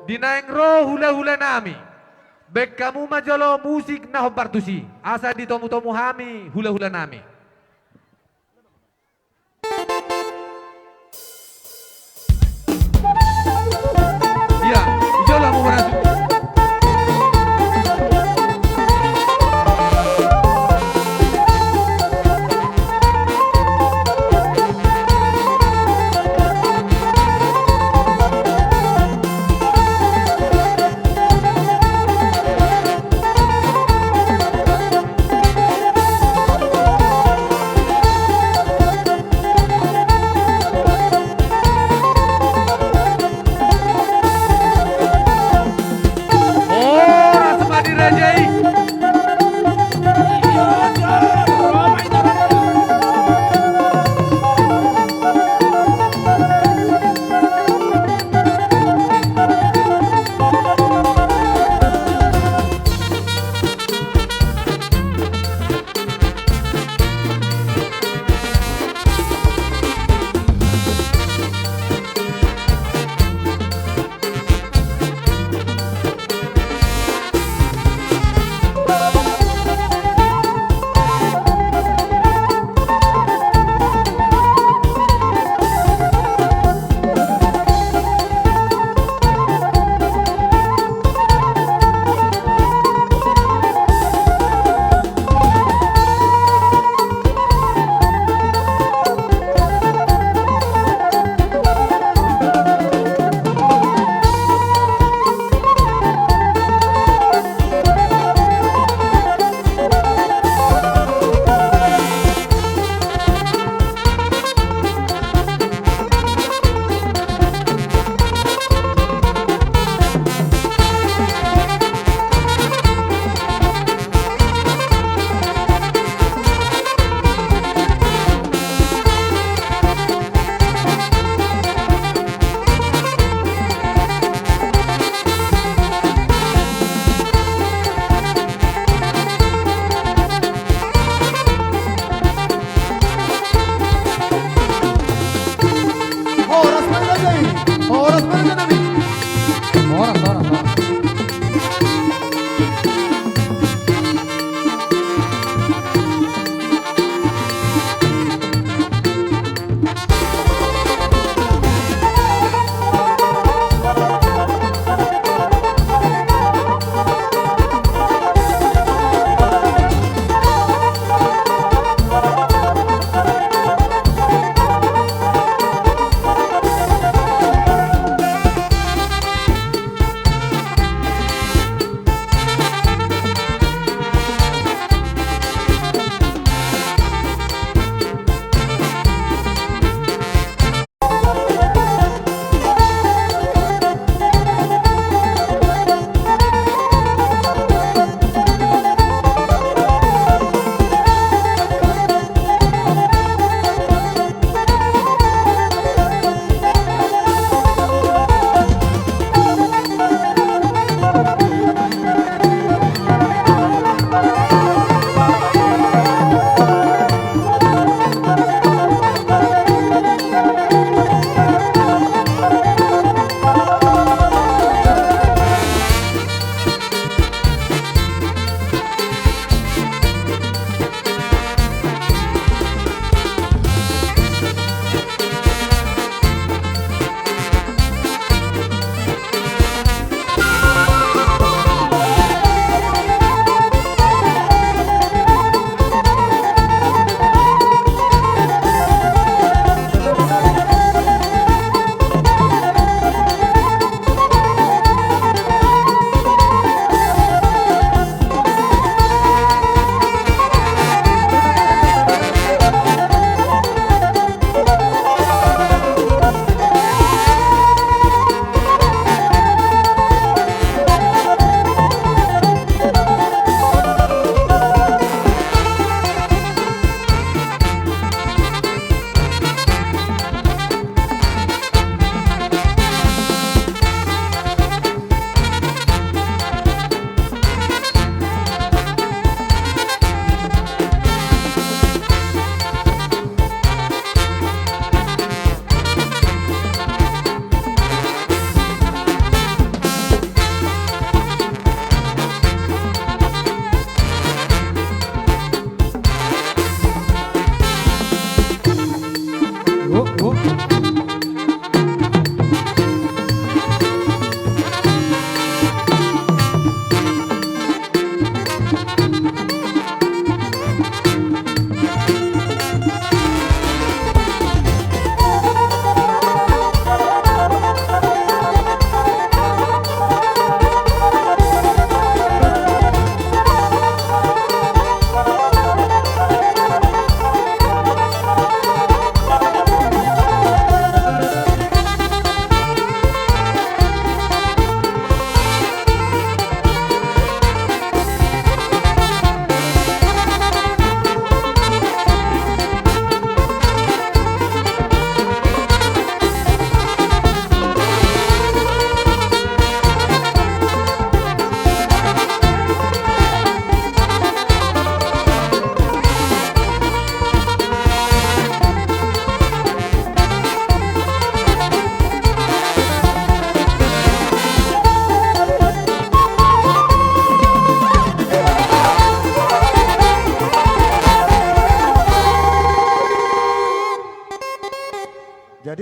Di naeng ro hula-hula nami, baen hamu ma jolo musik na hombar tusi, asa ditomu-tomu hami hula-hula nami. Ia, ijolo hamu, Boras. Horas ma di raja i. Horas ma raja i. Horas ma raja nami. Horas, horas, horas.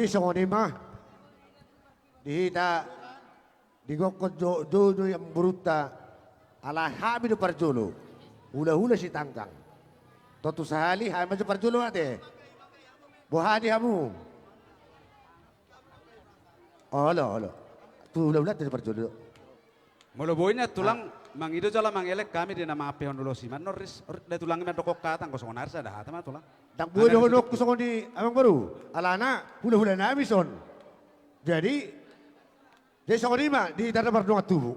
songon i ma. Di hita, di gokkon jo, jo, jo amang borunta, ala hami do parjolo. Hulahula Sitanggang. Tontu sahali hami ma jo parjolo ate. Boha di hamu? Olo, olo. Tu hulahula ate parjolo. Molo boi nian tulang, mangido jala mangelek hami di na mangampehon ulos i, manor ris, da tulang i mandok hata, anggo songon ari sada hata ma tulang. Ndang boi dohononku songon i amang boru. Alana hulahula nami son. Jadi, jadi songon i ma di hita na mardongan tubu.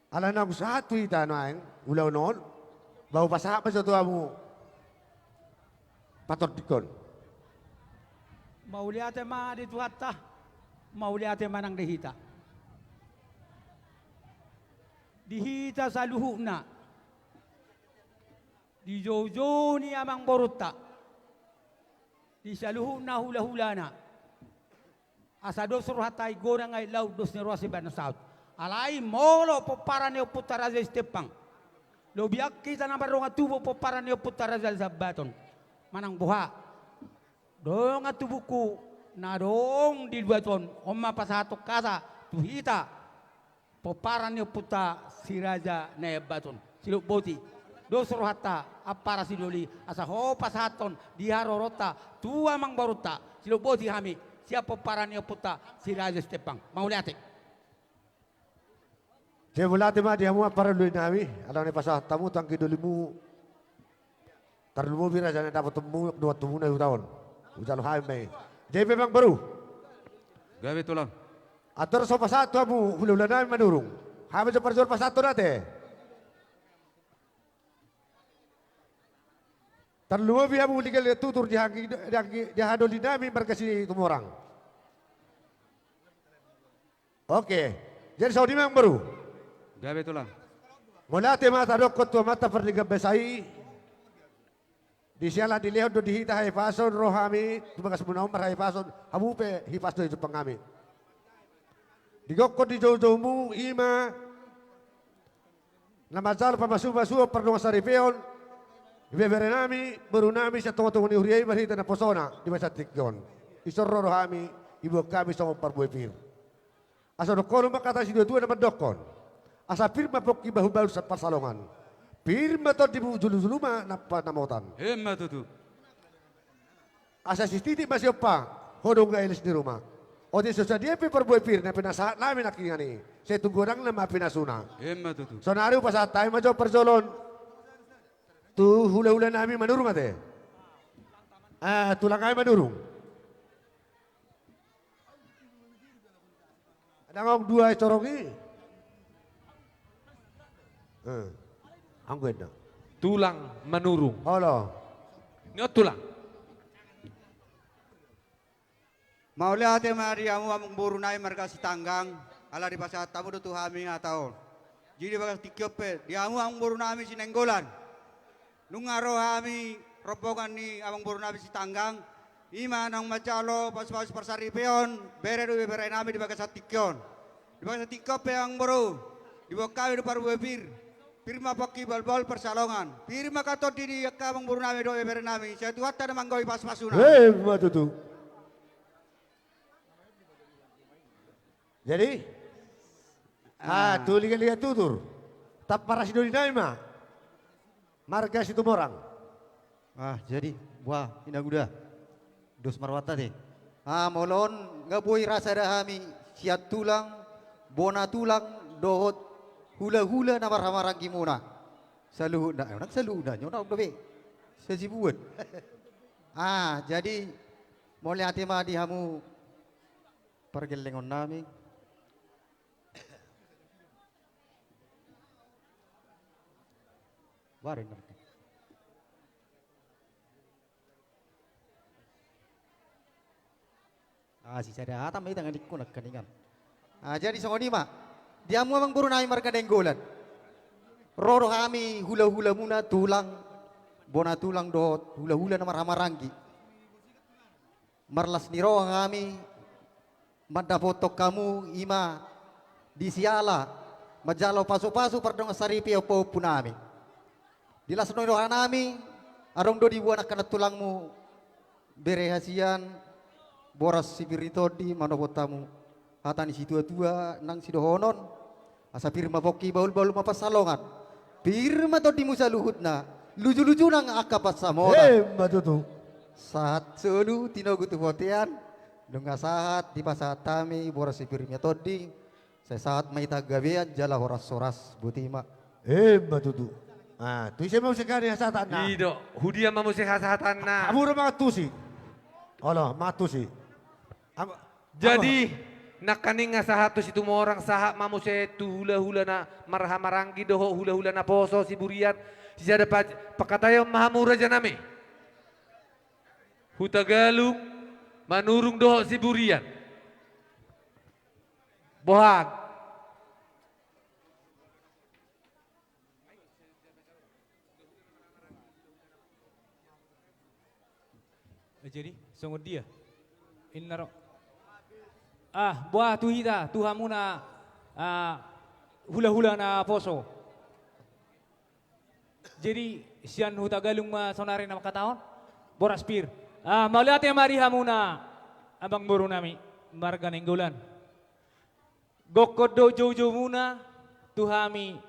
Ala naung sahat tu hita nuaeng ulaon on, ba hupasahat ma jo tu hamu patordingkon. Mauliate ma di Tuhanta, mauliate ma nang di hita. Di hita saluhutna, di joujou ni amang borunta, di saluhutna hulahulana. Asa dos rohanta i godang, ai laut dos ni roha sibahen na saut. Alai molo pomparan ni ompunta Raja Sitempang, lobi angka hita na mardongan tubu pomparan ni ompunta Raja Sambaton. Manang boha dongan tubungku na adong di luat on, on ma pasahathon hata tu hita pomparan ni ompunta si Raja Naiambaton. Silop boti, dos rohanta ampara sidoli, asa ho pasahathon di haroronta tu amang borunta. Silop boti hami sian pomparan ni ompunta si Raja Sitempang. Mauliate. Jadi mauliate ma di hamu ampara doli nami, ala naeng pasahat hamu tu anggi dolimu. Tarlumobi raja na dapotonmu, dongan tubuna di huta on. Hujalo hami ma i. Jadi pe amang boru. Gabe tulang. Andor so pasahat tu hamu hulahula nami Manurung, hami ma jo parjolo pasahathon ate. Tarlumobi hamu di gelleng tutur di hanggi, di hanggi, di haha doli nami marga Situmorang. Oke. Jadi songon i ma amang boru. Gabe tulang. Mauliate ma tadokkon tu Amanta Pardenggan Basa i. Di siala dilehon do di hita hahipason, ro hami tu bagasmuna on marhahipason, hamu pe hipas do dijumpang hami. Di gokkon ni joujoumu i ma na manjalo pamasumasuon pardongansaripeon ibebere nami, boru nami sian tongatonga ni huria i marhite naposona di bagasan tingki on. Dison ro do hami, diboan hami songon parbue pir. Asa dohonon ma hata ni situatua na mandokkon: Asa pir ma pongki bahulbahul sian pansalongan, pir ma tondimu julujulu ma na panamotan. Emma tutu. Asa sititik ma siompa, ho do nunga iles ni ruma. Otik so sadia pe parbue pir na pinasahat nami nangkiningan i, sai tung godangna ma pinasuna. Emma tutu. Saonari hupasahat hami ma jo parjolo on tu hulahula nami Manurung ate. Ah, tulang nami Manurung. Adong dua i corong i. Eh, anggo enda. Tulang Manurung. Olo. Ni on tulang. Mauliate ma di hamu amang boru nami marga Sitanggang, ala dipasahat hamu do tu hami hata on. Jadi di bagas tingki on pe di hamu amang boru nami Sinenggolan. Nunga ro hami rombongan ni amang boru nami Sitanggang, i ma naung manjalo pasupasu parsaripeon bere dohot ibebere nami di bagasan tingki on. Di bagasan tingki on pe amang boru, diboan hami do parbue pir. Pir ma pongki bahulbahul pansalongan, pir ma angka tondi ni angka amang boru nami dohot ibebere nami, sai Tuhanta do manggohi pasu-pasuna. Emma tutu. Jadi, ah, tu liga-liga tutur, tampar asi doli nami ma marga Situmorang. Ah, jadi, wah, ina guda. Dos ma rohanta te. Ah, molo on nga boi ra sada hami sian tulang, bona tulang dohot hulahula na marhahamaranggi muna. Saluhutna, eh, nang saluhutna, nyo nang dope. Sasibuan. Ah, jadi mauliate ma di hamu pargellengon nami. Baru ngerti. Ah, sisada hata ma i tangan ikku nangkaningan. Ah, jadi songon i ma. Di hamu amang boru nami marga Nainggolan. Ro do hami hulahulamuna tulang, bona tulang dohot hulahula na marhahamaranggi. Marlas ni roha hami mandapothon hamu i ma di siala manjalo pasupasu pardongansaripeon pahompu nami. Di las ni roha nami, adong do diboan angka nantulangmu bere hasian, boras si pir ni tondi manopot hamu hata ni situatua nang sidohonon. Asa pir ma pongki, bahulbahul ma pansalongan. Pir ma tondimu saluhutna, lujuluju nang angka pansamotan. Emma tutu. Sahat solu tinogu tu bontean. Nunga sahat dipasahat hami boras si pir ni tondi, sai sahat ma hita gabean jala horashoras. Boti ma. Emma tutu. Ah, tu ise ma muse hasahatanna? I do, tu dia ma muse hasahatanna? Hamu do mangantusi. Olo, mangantusi. Am-, jadi, am-, nangkaning nga sahat tu Situmorang, sahat ma muse tu hulahula na marhahamaranggi dohot hulahula naposo Siburian. Sisada pa-, pangkataion ma hamu, rajanami. Hutagalung, Manurung dohot Siburian. Boha? Eh, jadi songon dia inna ro. Ah, boha tu hita, tu hamuna, ah, hulahula naposo. Jadi sian Hutagalung ma saonari na mangkatahon boras pir. Ah, mauliate ma di hamuna, amangborunami marga Nainggolan. Gokhon do joujoumuna tu hami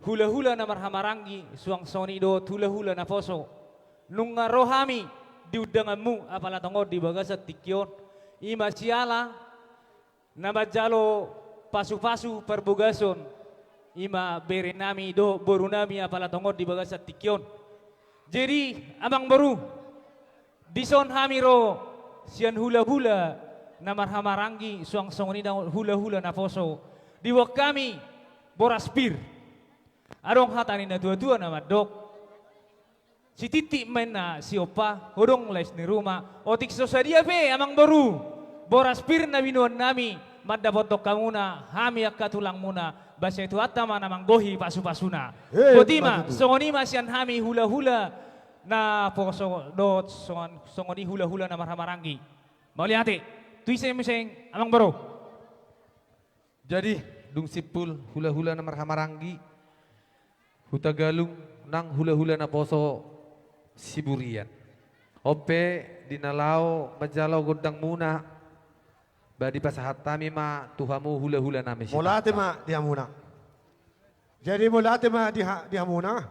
hulahula na marhahamaranggi, suang songon i dohot hulahula naposo. Nunga ro hami di undanganmu, apala tongon di bagasan tingki on. I ma siala na manjalo pasupasu parbogason, i ma berenami dohot borunami, apala tongon di bagasan tingki on. Jadi, amangboru, dison hami ro sian hulahula na marhahamaranggi, suang songon i dohot hulahula naposo. Diboan hami boras pir. Adong hata ni natuatua na mandok: Sititi ma inna siompa, hodong lais ni ruma. Otik so sadia pe, amangboru, boras pir na binoannami mandapothon hamuna, hami angka tulangmuna, bahen sai Tuhanta ma na manggohi pasupasuna. Eh, boti ma, ma tutu. Songon i ma sian hami hulahula naposo dohot songon, songon i hulahula na marhahamaranggi. Mauliate. Tu ise muse, amangboru? Jadi, dung simpul hulahula na marhahamaranggi Hutagalung nang hulahula naposo Siburian. On pe di na laho manjalo gondangmuna, ba dipasahat hami ma tu hamu hulahulanami. Mauliate ma di hamuna. Jadi mauliate ma di ha-, di hamuna.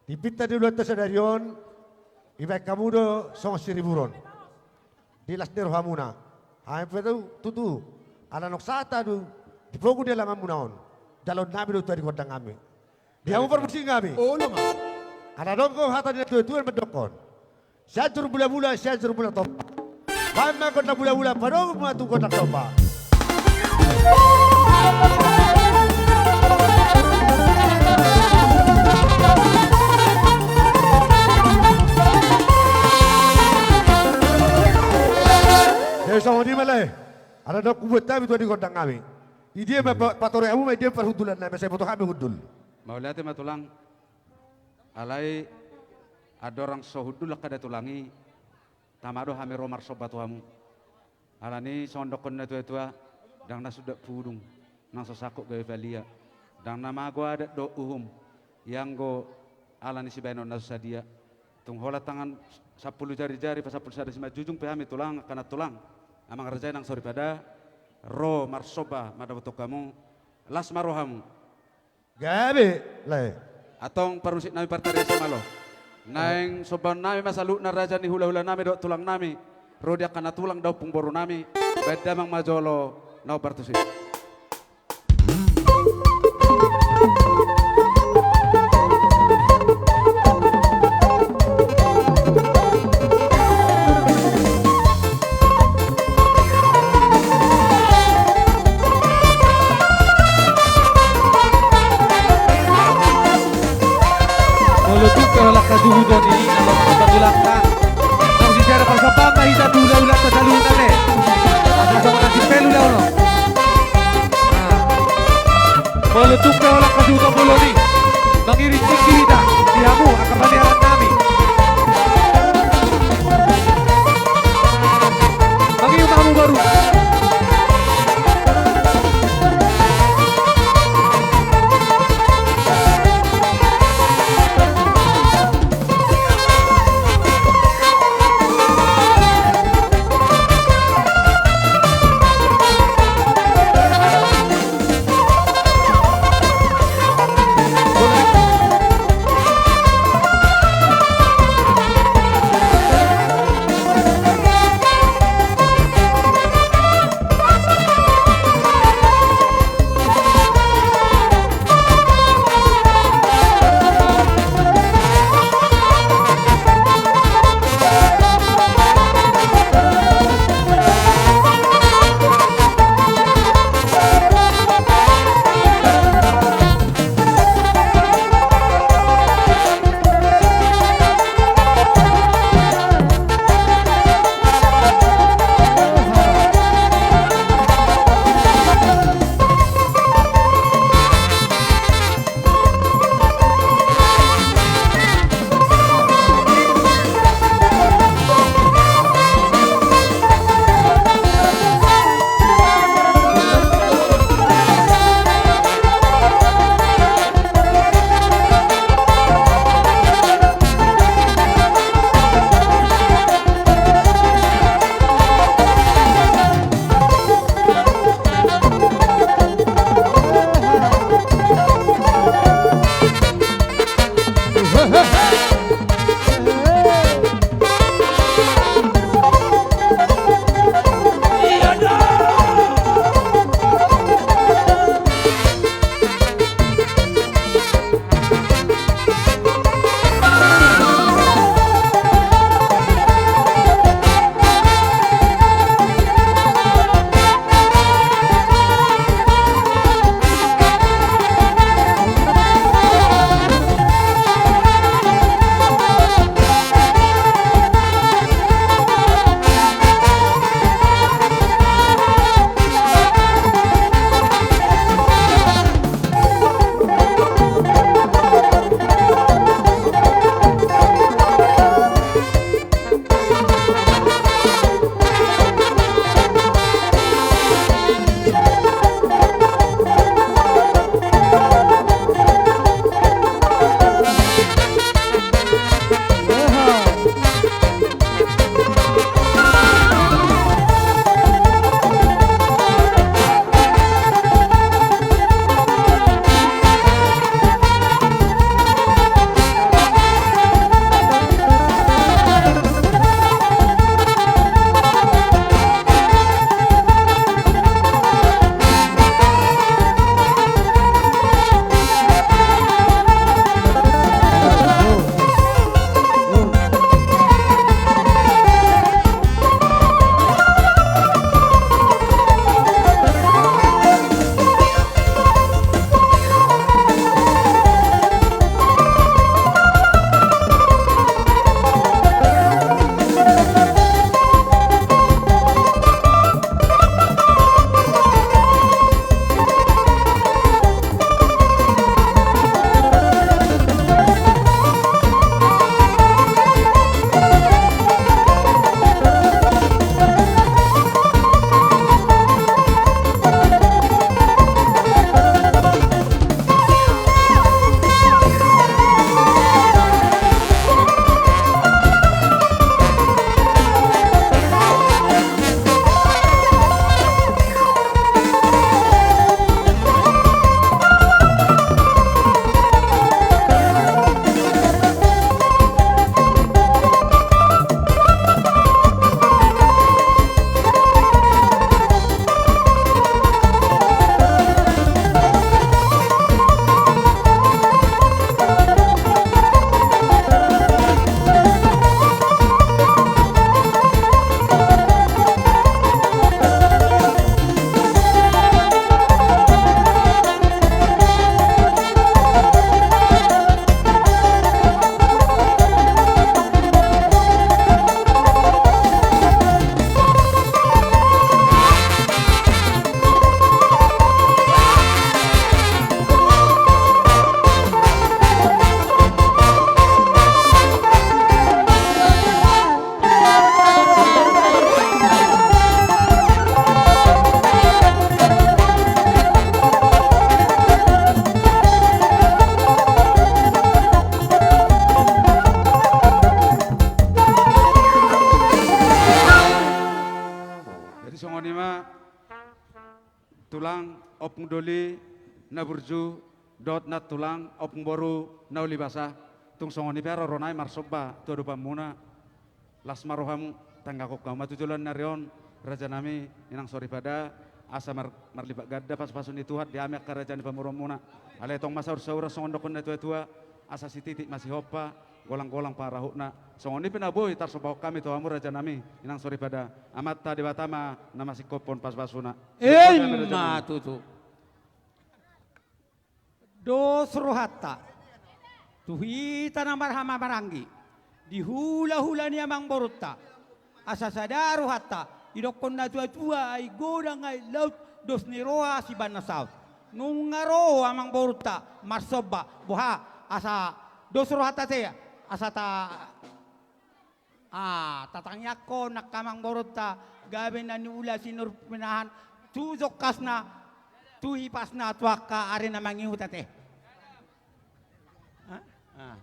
Di pinta ni ulaonta sadari on, dibahen hamu do songon siriburon di las ni rohamuna. Hami pe tutu, ala naung sahat ahu di pogu ni alamanmuna on, jaloonnami do tua di gondangnami. Di hamu parmusiknami. Olo ma. Ala adong do hata ni natuatua mandokhon: Sianjur bulabula, Sianjur Bula Tompa. Bahen ma gondang bulabula, padomu ma tu gondang tompa. Jadi songon i ma, lae. Ala adong hubuat hami tua di gondangnami. Idia ma pa-, patoroi hamu ma idia parhundulannami, sai boto hami hundul. Mauliate ma, tulang. Alai andorang so hundul angka da tulang i, tama do hami ro marsomba tu hamu. Alani songon dokhon natuatua, ndang na sundat pudung, nang so sangkot gabe palia, ndang na mago adat dohot uhum, ianggo alani sibahenon na so sadia. Tung holan tangan sampulu jarijari, pasampulu sada simanjujung pe hami, tulang, angka nantulang, amang raja i nang soripada, ro marsomba mandapothon hamu. Las ma rohamu. Gabe, lae. Antong parmusiknami, partarias ma laho. Naeng sombaonnami ma saluhutna raja ni hulahulanami dohot tulangnami, ro di angka nantulang dohot ompung borunami, bahen damang ma jolo na hombar tusi. Molo tung pe holan hasuhuton i, na mangkatulangka, naung sisada parsombaon ma hita tu hulahulan saluhutna, lae. Asa songon na simpul ulaon on. Molo tung pe holan hasuhuton bolon i, mangiring tingki hita di hamu angka paniarannami. Mangihut ma hamu boru. Ompung doli na burju dohot nantulang, ompung boru na uli basa, tung songon i pe haroro nami marsomba tu adopanmuna. Las ma rohamu, tanggahon hamu ma tu joloan ni ari on, raja nami, inang soripada, asa mar-, marlipat ganda pasupasu ni Tuhan di hami angka raja ni pamoruonmuna. Alai tong ma saursaur songon dokkon na tuatua, asa sititik ma sihompa, golanggolang pangarahutna. Songon i pe na boi tarsombahon hami tu hamu raja nami, inang soripada, Amanta Debata ma na masingkophon pasupasuna. Ima tutu. Dos rohanta tu hita na marhahamaranggi di hulahula ni amangborunta. Asa sada rohanta, didokkon na tuatua, ai godang ai laut, dos ni roha sibahen na saut. Nunga ro amangborunta marsomba, boha, asa dos rohanta te, asa ta, ah, tatangiangkon angka amangborunta, gabe na niula sinur pinahan, tu jongkasna, tu hipasna, tu angka ari na mangihut ate. Ah, ah.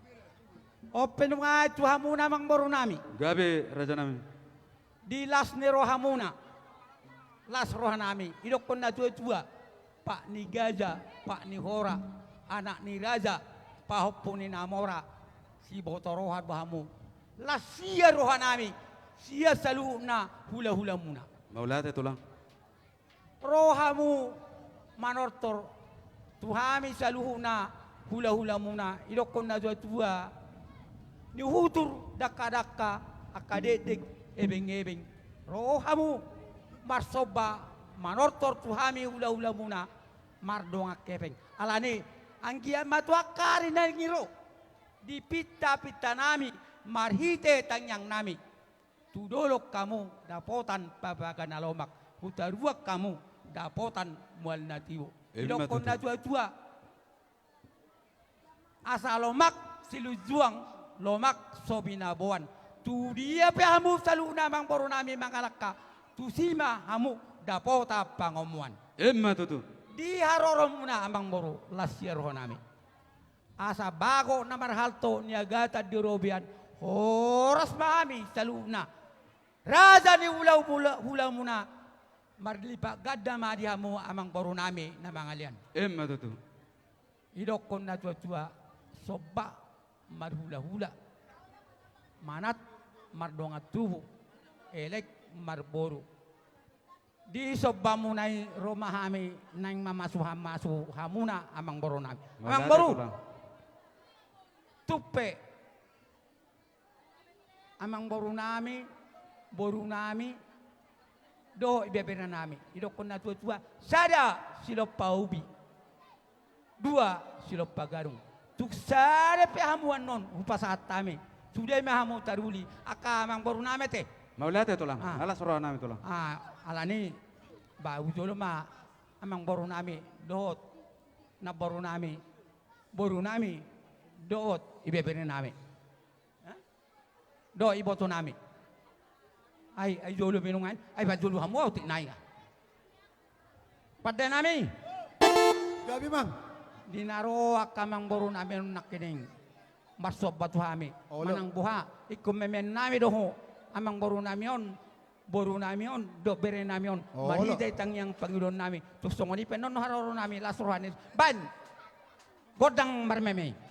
On pe nunga i tu hamuna amangboru nami. Gabe raja nami. Di las ni rohamuna. Las roha nami. Didokkon na tuatua. Pak ni gaja, pak ni hora, anak ni raja, pahompu ni na mora, siboto roha do hamu. Las ia roha nami, sian saluhutna hulahulamuna. Mauliate tulang. Rohamu manortor tu hami saluhutna hulahulamuna, didokkon na tuatua, nihutur dangkadangka, angka dekdek, ebengebeng. Rohamu marsomba manortor tu hami hulahulamuna mardongan hepeng. Alani, anggiat ma tu angka ari na nunga ro, dipintapinta nami marhite tangiang nami. Tu dolok hamu dapotan papaga na lomak, tu toruan hamu dapotan mual na tibo. Ima tutu. Didokkon na tuatua. Asa lomak silunjuang, lomak so binaboan. Tu dia pe hamu saluhutna amangboru nami mangalangka, tusi ma hamu dapotan pangomoan. Ima tutu. Di haroronmuna amangboru, las ia roha nami. Asa bagot na marhalto niagatan di robean, horas ma hami saluhutna raja ni hula-, hula-, hulamuna, marlipat ganda ma di hamu amangboru nami na mangalean. Ima tutu. Didokkon na tuatua, somba marhulahula, manat mardongan tubu, elek marboru. Di sombamuna i ro ma hami naeng mamasumasu hamuna amangboru nami. Mauliate tulang. Amangboru. Tung pe amangboru nami, boru nami, dohot ibebere nami. Didokkon na tuatua, sada silompa ubi, dua silompa gadung. Tung sada pe hamu annon hupasahat hami. Sude ma hamu taruli, angka amangboru nami ate. Mauliate tulang. Ah. Las roha nami tulang. Ah, alani, ba hujolo ma amangboru nami dohot namboru nami, boru nami dohot ibebere nami. Hah? Dohot iboto nami. Ai, ai jolo be nunga i, ai pajolo hamu au tikna i. Pande nami. Gabe, Mang. Di na ro angka amangboru nami on nangkining marsomba tu hami. Olo. Manang boha, ingkon memen nami do ho amangboru nami on, boru nami on, dohot bere nami on. Olo. Marhite tangiang pangidoan nami. Tung songon i pe annon haroro nami, las roha ni, baen gondang marmeme.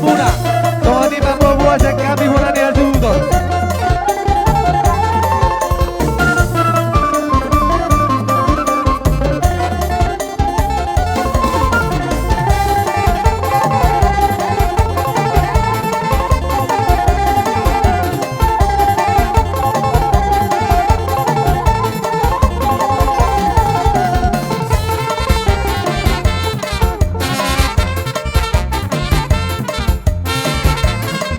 Muna. Toni mambobo asa kami hona ni hasuhuton.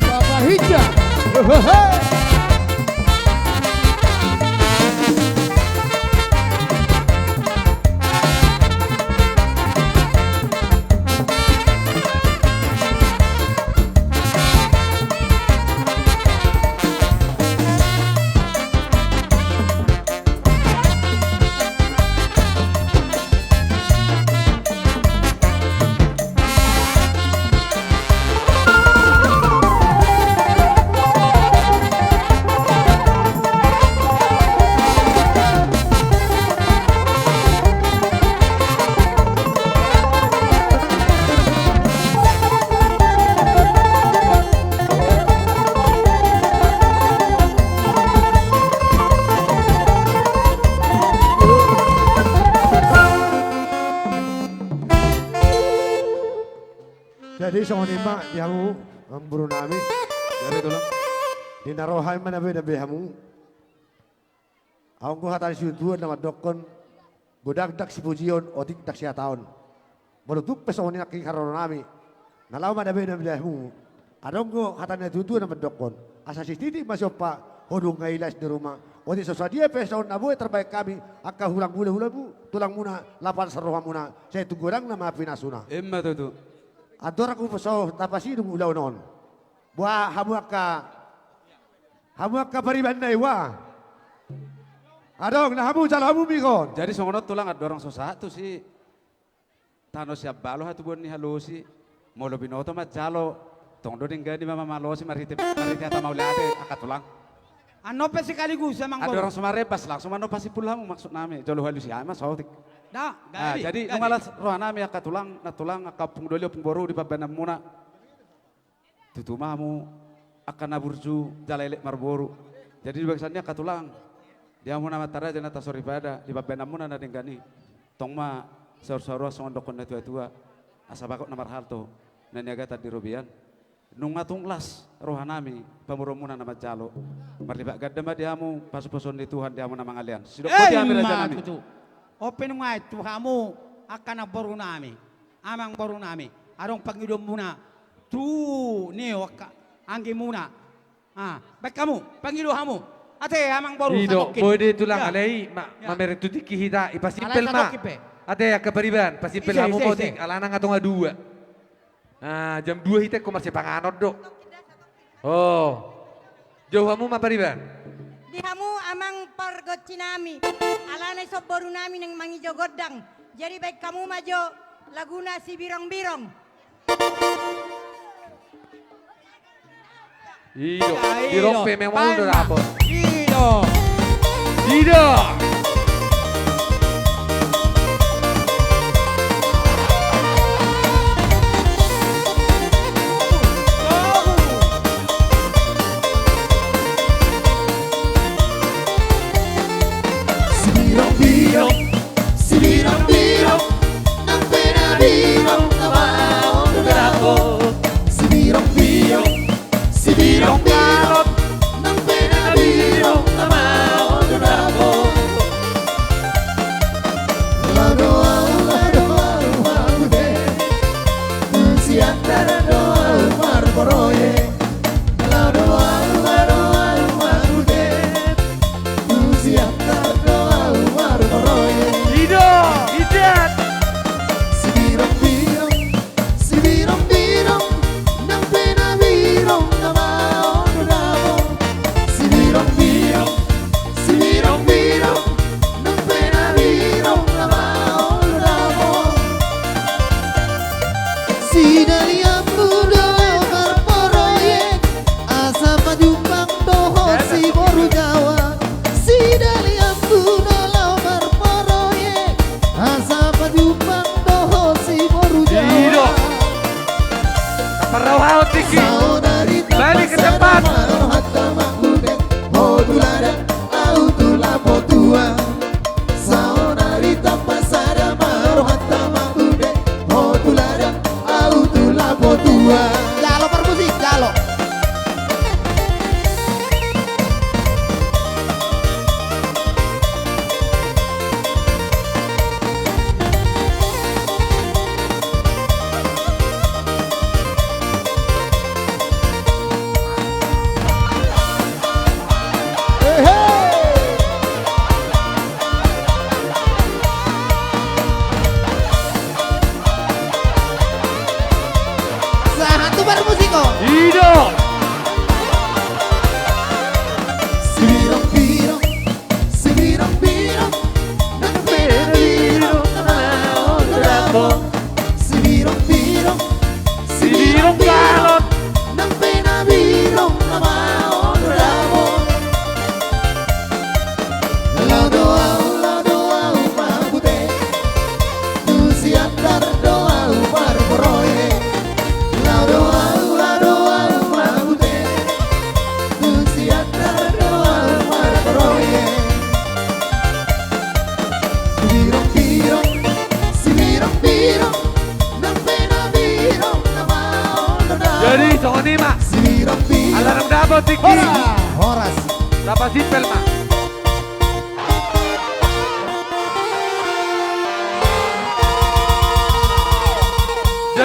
Bapak Hinca. Hehehe. Jadi songon i ma di hamu, amang boru nami. Jadi tulang. Di na ro hami ma na boi na boi hamu. Adong do hata ni situatua na mandokkon, godang ndang sipujion, otik ndang sihataon. Molo tung pe songon i nangkin haroro nami, na laho ma na boi na boi hamu. Adong do hata ni situatua na mandokkon, asa sititik ma siompa, ho dung nga i las ni ruma. Otik so sadia pe songon na boi tarbahen hami, angka hulang hulahulamu, tulangmuna, lapasan rohamuna, sai tung godangna ma pinasuna. Emma tutu. Andorang hupasahat tapasidung ulaon on. Boha hamu angka Hamu angka pariban na iwa. Adong, na hamu jalo hamu mihon. Jadi songon on tulang, andorang so sahat tusi tano sian balo hatubuan ni halosi. Molo binoto manjalo, tong do denggan i ma mamalosi marhite, marhite hata mauliate angka tulang. Annon pe sekaligus amang boru. Andorang so marrebas langsung mannon pasimpul hamu maksud nami. Jolo halusi hami ma saotik. Da, jadi nunga las roha nami angka tulang, nantulang, angka ompung doli ompung boru di pambahenanmuna. Tutu ma hamu angka na burju jala elek marboru. Jadi di bagasan i angka tulang, di hamu na martaraja na tasoripada di pambahenanmuna na denggan i, tong ma saursaur roha songon dokkon na tuatua, asa bagot na marhalto na niagatan di robean. Nunga tung las roha nami pamoruonmuna na manjalo. Marlipat ganda ma di hamu pasupasuon ni Tuhan di hamu na mangalean. Sidok boti hami raja nami. Emma tutu. On pe nunga i tu hamu angka namboru nami. Amang boru nami, adong pangidoanmuna tu nio angka anggimuna. Ah, baen hamu, pangido hamu. Ate amang boru, i do, sadok i. Boi do tulang, alai ma, mamereng tu tingki hita, i pasimpel ma. Ate angka pariban, pasimpel hamu ma otik, alana nga tonga dua. Ah, jam dua hita ingkon marsipanganon do. Oh. Jou hamu ma pariban. Di hamu amang pargonsi nami, alana i son boru nami naeng mangido gondang. Jadi baen hamu ma jo laguna Sibirongbirong. I do, di rong pe memang udah dapot. I do. I do. Sibirong-birong, sibirong-birong, nang pe na birong, na baon do dapot. Sibirong-birong, sibirong-birong, nang pe na birong, na baon do dapot.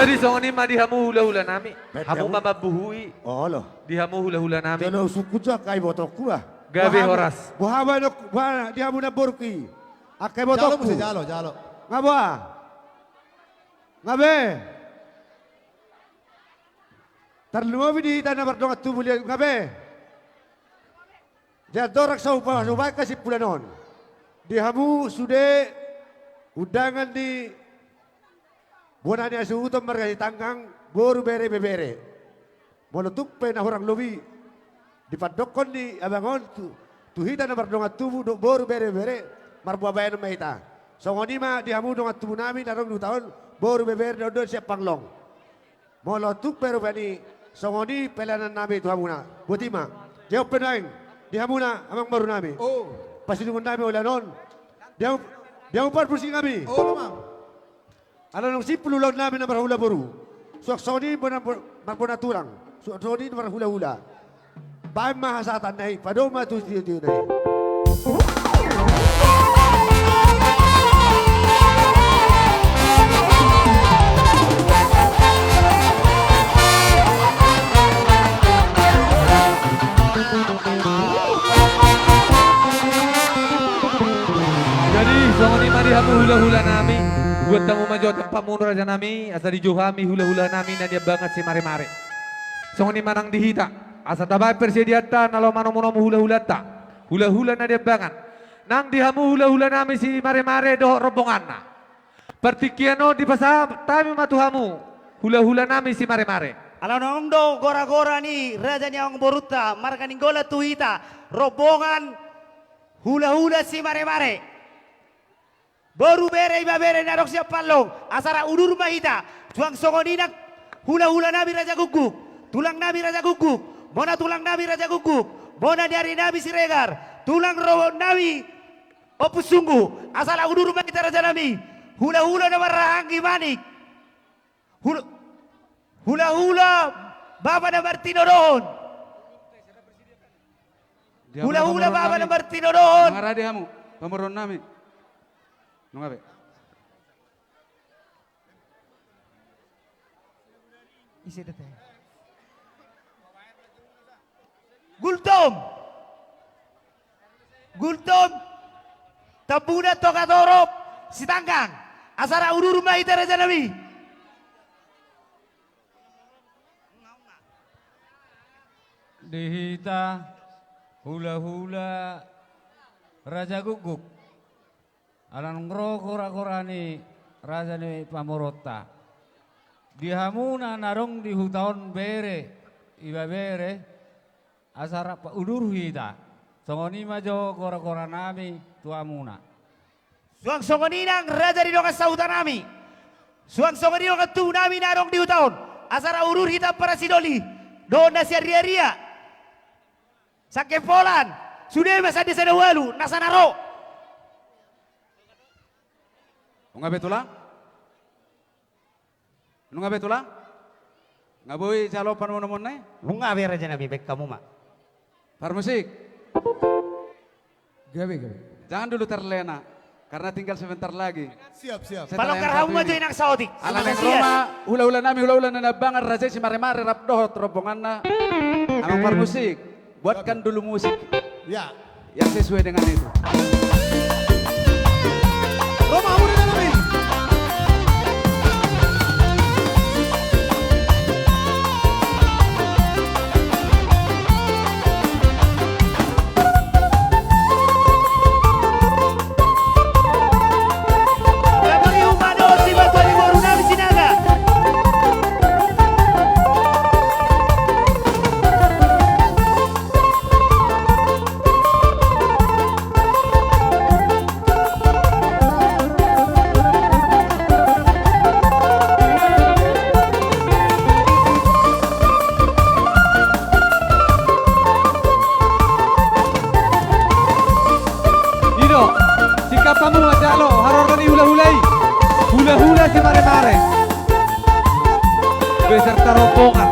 Jadi songon i ma di hamu hulahula nami. Hamu ma mambuhui. Olo. Di hamu hulahula nami. Jolo sungkun jo angka ibotongku bah. Gabe horas. Boha ma di hamu namborungki? Angka ibotongku. Jalo muse, jalo, jalo. Nga boha? Nga be. Tarlumobi di hita na mardongan tubu liat nga be. Jala dorang so hupasahat hasian on di hamu sude undangan ni bona ni hasuhuton marga Sitanggang, boru, bere, ibebere. Molo tung pe na hurang lobi di pandokhon ni abang on tu, tu hita na mardongan tubu dohot boru, bere, ibebere, marboa baenon ma hita. Songon i ma di hamu dongan tubu nami na adong di huta on, boru, ibebere, dohot sian Panglong. Molo tung pe rupani songon i pelayanan nami tu hamuna, boti ma. Jalo pe nuaeng di hamuna amang boru nami. Pasidungon nami ulaon on. Di hamu, di hamu parmusik nami. Ala naung simpul ulaon nami na marhulahula boru. Suang songon i bona, bona tulang. Suang songon i na marhulahula. Baen ma hasahatan na i, padomu ma tu sitiotio na i. Jadi songon i ma di hamu hulahula nami. Buat hamu ma jo tempat munu raja nami, asa dijou hami hulahula nami na niambangan Simaremare. Songon i ma nang di hita. Asa tabaen persediaanta na laho manomunomu hulahulanta, hulahula na niambangan. Nang di hamu hulahula nami Simaremare dohot rombonganna. Partingkian on dipasahat hami ma tu hamu hulahula nami Simaremare. Ala naung do goragora ni raja ni amang borunta marga Nainggolan tu hita, rombongan hulahula Simaremare. Boru, bere, ibebere na adong sian Panglong, asa rap udur ma hita. Suang songon i nang hulahula nami Raja Guguk, tulang nami Raja Guguk, bona tulang nami Raja Guguk, bona ni ari nami Siregar, tulang rorobot nami Ompu Sunggu, asa rap udur ma hita raja nami. Hulahula na marhaha anggi manik. Hul-, hulahula bapa na martinodohon. Hulahula bapa na martinodohon. Mangarade hamu pamoruon nami. Nunga be. Ise da te. Gultom. Gultom. Tambunan Togatorop Sitanggang. Asa rap udur ma hita raja nami. Di hita hulahula Raja Guguk. Ala naung ro goragora ni raja ni pamoruonta. Di hamuna na adong di huta on bere, ibebere, asa rap udur hita. Songon i ma jo goragora nami tu hamuna. Suang songon i nang raja ni dongan sahuta nami. Suang songon i dongan tubu nami na adong di huta on. Asa rap udur hita parasidoli. Dohot na sian riaria. Sangkep holan, sude ma sande sada ualu, na sana ro. Nunga be tulang? Nunga be tulang? Nga boi jalo panomunomuonna i? Nunga be raja nami, baen hamu ma. Parmusik. Gabe, gabe. Jangan dulu terlena. Karena tinggal sebentar lagi. Siap, siap. Setelah yang satu ini. Palonggar hamu ma jo inang saotik. Ala naeng ro ma hulahula nami, hulahula na niambangan raja i Simaremare rap dohot rombonganna. Amang parmusik, buatkan dulu musik. Ya. Yang sesuai dengan itu. Ro ma hamu raja nami. I do, singkap hamu ma jalo haroro ni hulahula i. Hulahula Simaremare beserta rombongan.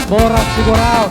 Borat Siborau.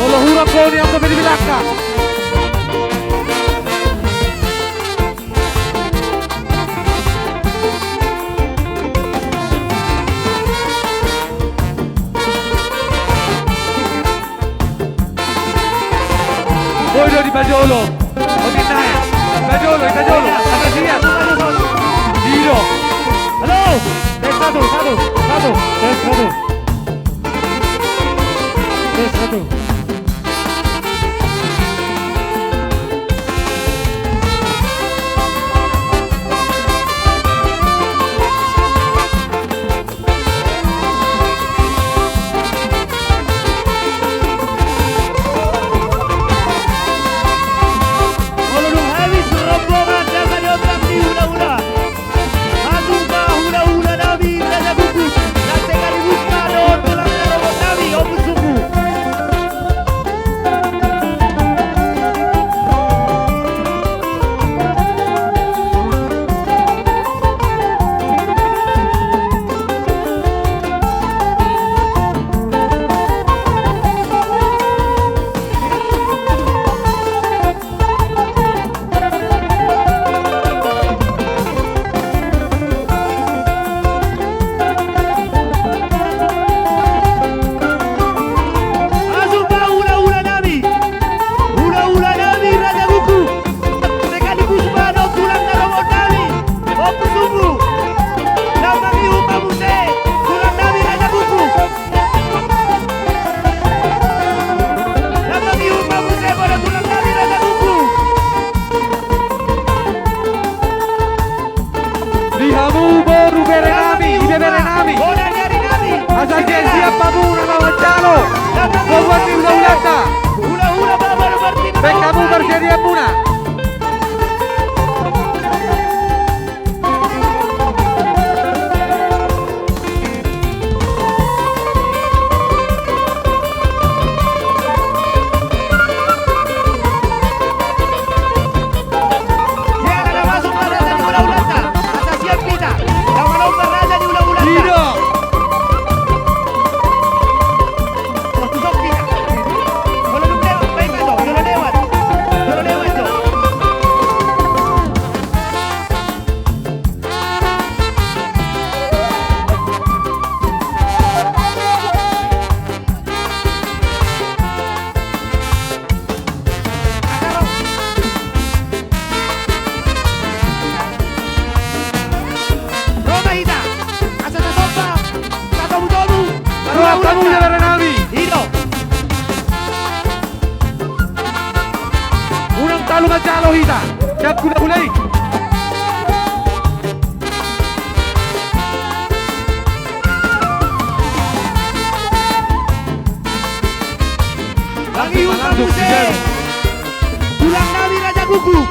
Molo hurang ho nian dope di belakang. Boi do di pajolo. Oke, nah. Di pajolo, di pajolo. Angka sian. Di do. Halo. Tes satu, satu, satu. Tes satu. Tes satu. Molo dung habis rombongan, dang na diontang di hulahula. Masuk ma hulahula nami Raja Kuku, na sekaligus ma dohot tulang na robot nami Ompu Sumbu. Masuk ma hulahula nami, hulahula nami Raja Kuku. Sekaligus ma dohot tulang na robot nami Ompu Sumbu. Lam mangihut ma muse tulang nami Raja Kuku. Lam mangihut ma muse boru tulang nami Raja Kuku. Di hamu boru bere nami, ibebere nami. Asa siap-siap hamu na manjalo. Boruan ni hulahulanta. Baen hamu parsiajianmuna. Jalo hita, jangkuna hulahula i. Mangihut ma muse tulang nami Raja Guguk.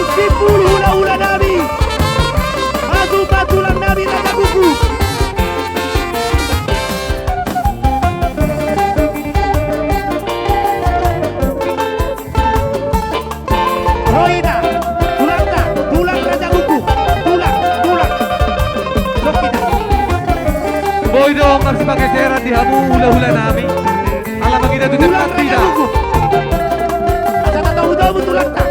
Isi pulu hulahula nami. Maju ma tulang nami Raja Guguk. Ro hita, tulangta, tulang Raja Guguk, tulang, tulang. Dok hita. Boi do marsipageseran di hamu hulahula nami. Ala mangida tu tulang tempat Raja Guguk. Asa tatahu-tahu tulangta.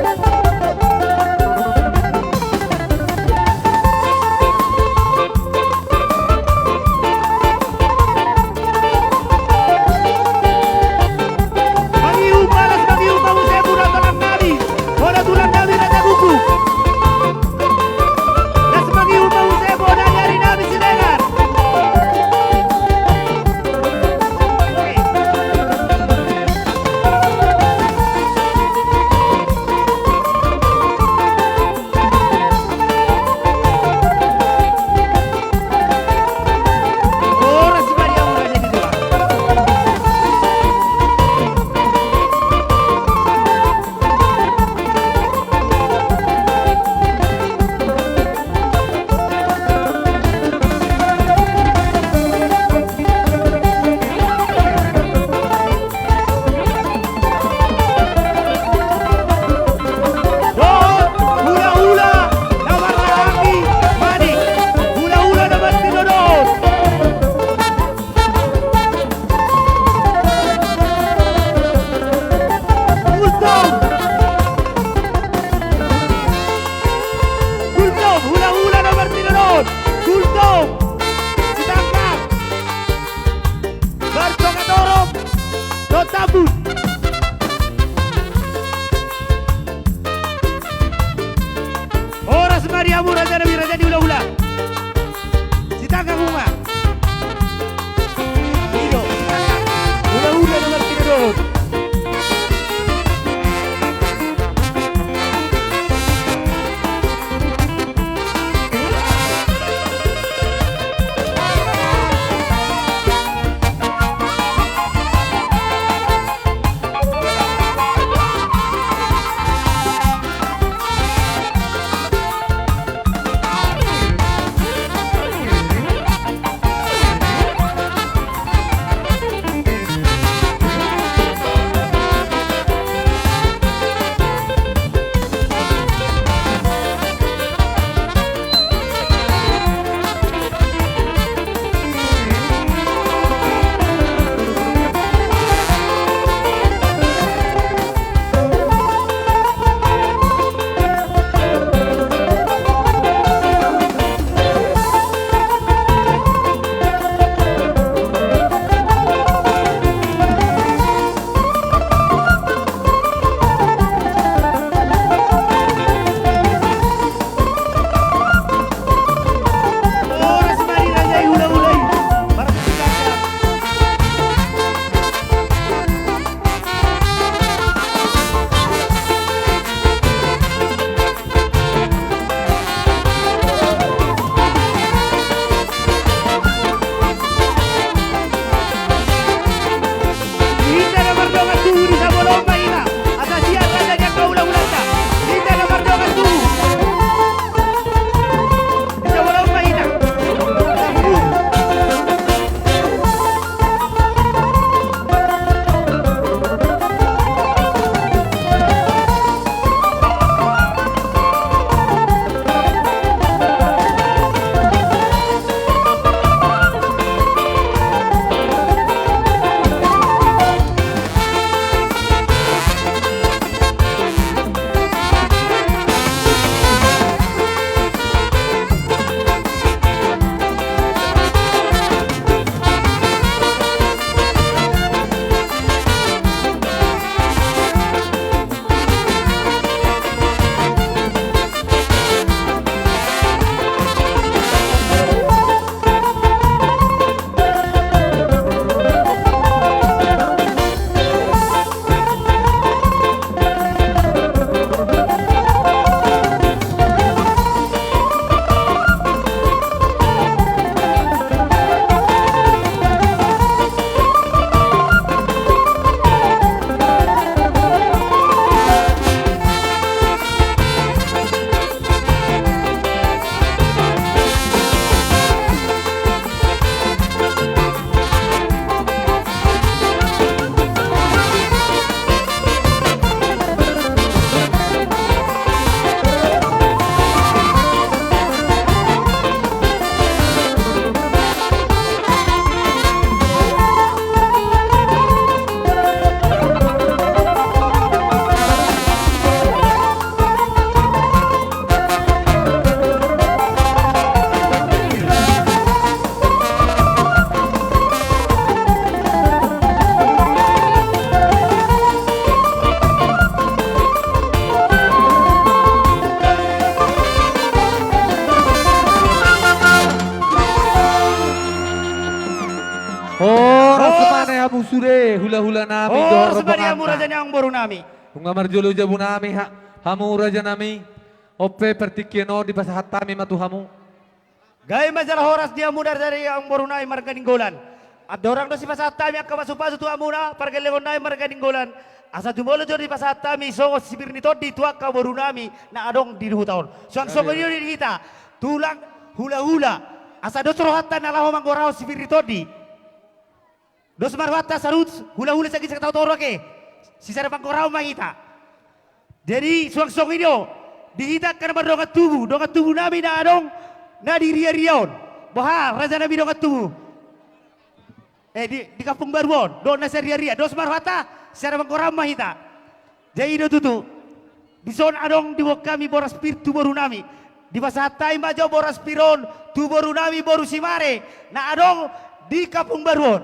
Mangihut ma, las mangihut ma muse bona tulang nami, bona tulang nami Raja Guguk. Las mangihut ma muse bona ni ari nami Siregar. Dohot hulahula na marhahaanggi, Manik, hulahula na martinodohot. Gultom. Gultom, hulahula na martinodohot. Gultom. Sitanggang. Marsogot torop dohot tambun. Horas ma di hamu raja nami, raja ni hulahula. Sitanggang ma. I do, sitanggang. Hulahula na martinodohot. Horas ma di hamu sude, hula-hula nami, dohot rombongan nami. Horas ma di hamu raja ni amangboru nami. Nunga marjolo jabu nami, ha-, hamu raja nami. On pe partingkian on dipasahat hami ma tu hamu. Gabe ma jala horas di hamu raja ni amangboru nami marga Nainggolan. Andorang do sipasahat hami angka pasu-pasu tu hamuna, pargellengon nami marga Nainggolan. Asa jumolo jo dipasahat hami songon sipir ni tondi tu angka boru nami na adong di huta on. Suang songon i do di hita, tulang, hula-hula. Asa dos rohanta na laho manggorahon sipir ni tondi. Dos ma rohanta saluhut hula-hula sian ginjang tau-tau roha ke. Sisada panggorahon ma hita. Jadi, suang songon i do, di hita angka na mardongan tubu, dongan tubu nami na adong na di Ria-ria on. Boha, raja nami dongan tubu. Eh, di, di Kampung Baru on, dohot na sian Ria-ria. Dos ma rohanta, sisada panggorahon ma hita. Jadi i do tutu. Dison adong diboan hami boras pir tu boru nami. Dipasahat hami ma jo boras pir on tu boru nami boru Simare na adong di Kampung Baru on.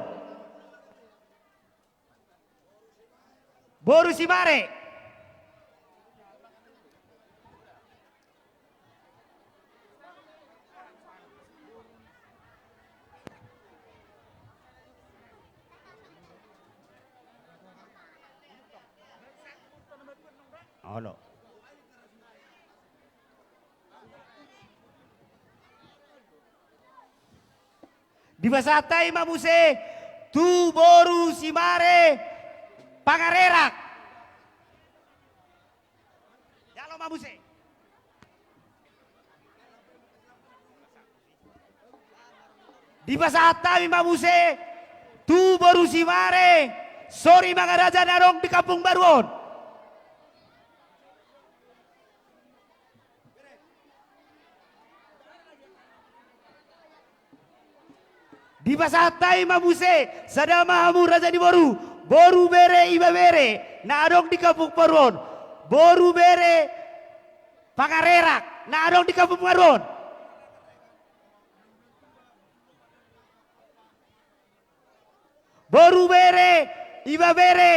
Boru Simare. Olo. Dipasahat hami ma muse tu boru Simare Pangarerak. Jalo ma muse. Dipasahat hami ma muse tu boru Simare Sori Mangaraja na adong di Kampung Baru on. Dipasahat hami ma muse, sada ma hamu raja ni boru, boru bere ibebere na adong di Kampung Baru on, boru bere Pangarerak na adong di Kampung Baru on, boru bere ibebere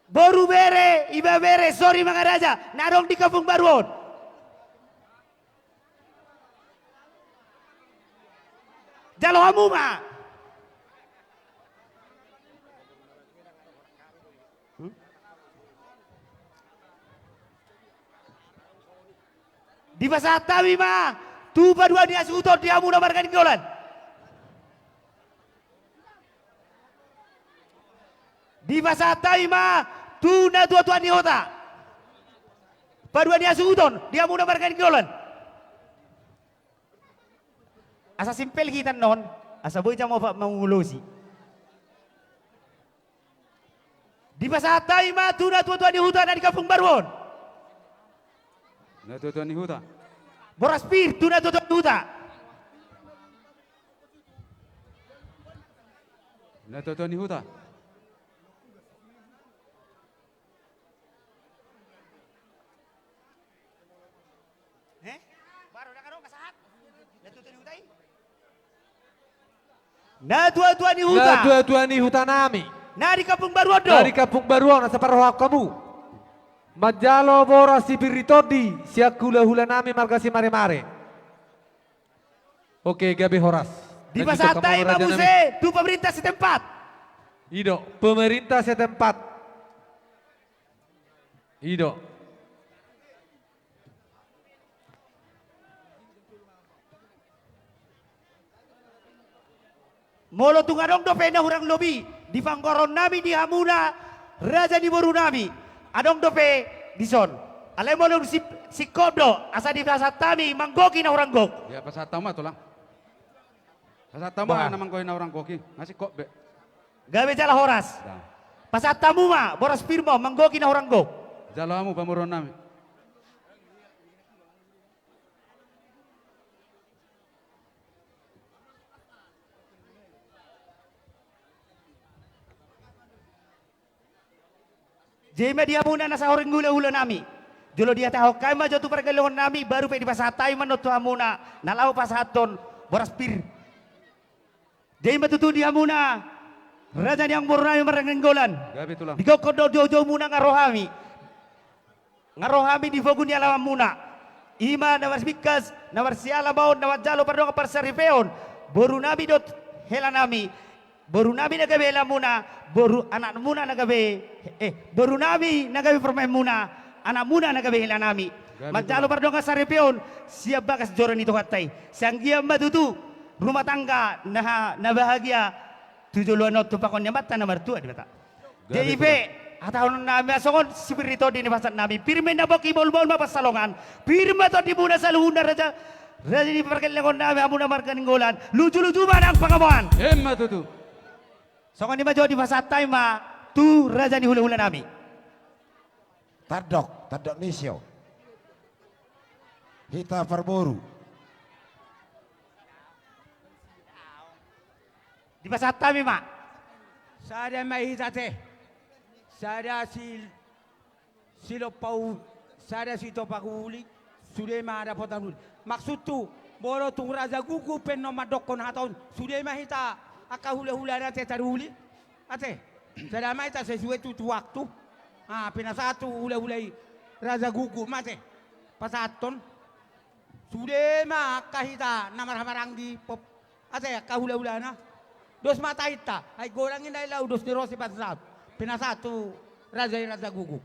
Boru bere, ibebere, Sori Mangaraja, na adong di Kampung Baru on. Jalo hamu ma. Hmm? Dipasahat hami ma tu paduahon ni hasuhuton di hamu na marga Nainggolan. Dipasahat hami ma tu natuatua ni huta. Paduahon ni hasuhuton di hamu na marga Nainggolan. Asa simpel hita annon, asa boi jam opat mangulosi. Dipasahat hami ma tu natuatua ni huta na di Kampung Baru on. Natuatua ni huta. Boras pir tu natuatua ni huta. Natuatua ni huta. Eh? Baru dah karo kasahat. Natuatua ni huta i. Natuatua ni huta. Natuatua ni huta nami. Na di Kampung Baru on do. Na di Kampung Baru on, asa parrohahon hamu. Manjalo boras sipir ni tondi sian hulahula nami marga Simaremare. Oke, gabe horas. Dipasahat hami ma muse tu pemerintah setempat. I do, pemerintah setempat. I do. Molo tung adong dope na hurang lobi di panggorahon nami di hamuna raja ni boru nami, adong dope dison. Alai molo dung sip-, singkop do, asa dipasahat hami manggohi na hurang gok. Ya, pasahat hamu ma, Tulang. Pasahat hamu ma na manggohi na hurang gok i, nga singkop be. Gabe jala horas. Pasahat hamu ma boras pir on manggohi na hurang gok. Jalo hamu pamoruon nami. Jadi ma di hamuna na sahuring hulahula nami. Jolo dihatahon hami ma jo tu pargellengon nami, baru pe dipasahat hami ma annon tu hamuna na laho pasahathon boras pir. Jadi ma tutu di hamuna raja ni amangboru nami marga Nainggolan. Gabe, Tulang. Digokhon do joujou muna nga ro hami. Nga ro hami di pogu ni alaman muna. I ma na marbingkas, na marsiala ma on, na manjalo pardongan parsaripeon. Boru nami dohot hela nami, boru nami na gabe helamuna, boru anakmuna na gabe, eh, boru nami na gabe parumaenmuna, anakmuna na gabe hela nami. Gabe. Manjalo pardongan saripeon sian bagas joro ni Tuhanta i. Sai anggiat ma tutu rumah tangga na, na bahagia tu joloan on, tumpahon ni Amanta na martua Debata. Gabe. Jadi pe, tulang, hatahonon nami ma songon sipir ni tondi ni pasahat nami: Pir ma inna pongki, maol-maol ma pansalongan. Pir ma tondimuna saluhutna raja, raja ni pargellengon nami, hamu na marga Nainggolan. Luju-luju ma nang pangomoan. Emma tutu. Songon i ma jo, dipasahat hami ma tu raja ni hula-hula nami. Tandok, tandok ni sio. Hita parboru. Dipasahat hami ma. Sada ma hita, ate. Sada si, silompa u-, sada sitopak uli, sude ma dapotan uli. Maksudhu, molo tung raja gugu pe annon mandokkon hata on, sude ma hita angka hula-hulana, ate, taruli. Ate, sada ma hita sesuai tu, tu waktu. Ah, pinasahat tu hula-hula i raja gugu ma, ate. Pasahathon. Sude ma angka hita na marhahamaranggi, pop, ate, angka hula-hulana. Dos ma tainta, ai godang i na i, laho dos ni roha sipasahat. Pinasahat tu raja i raja gugu.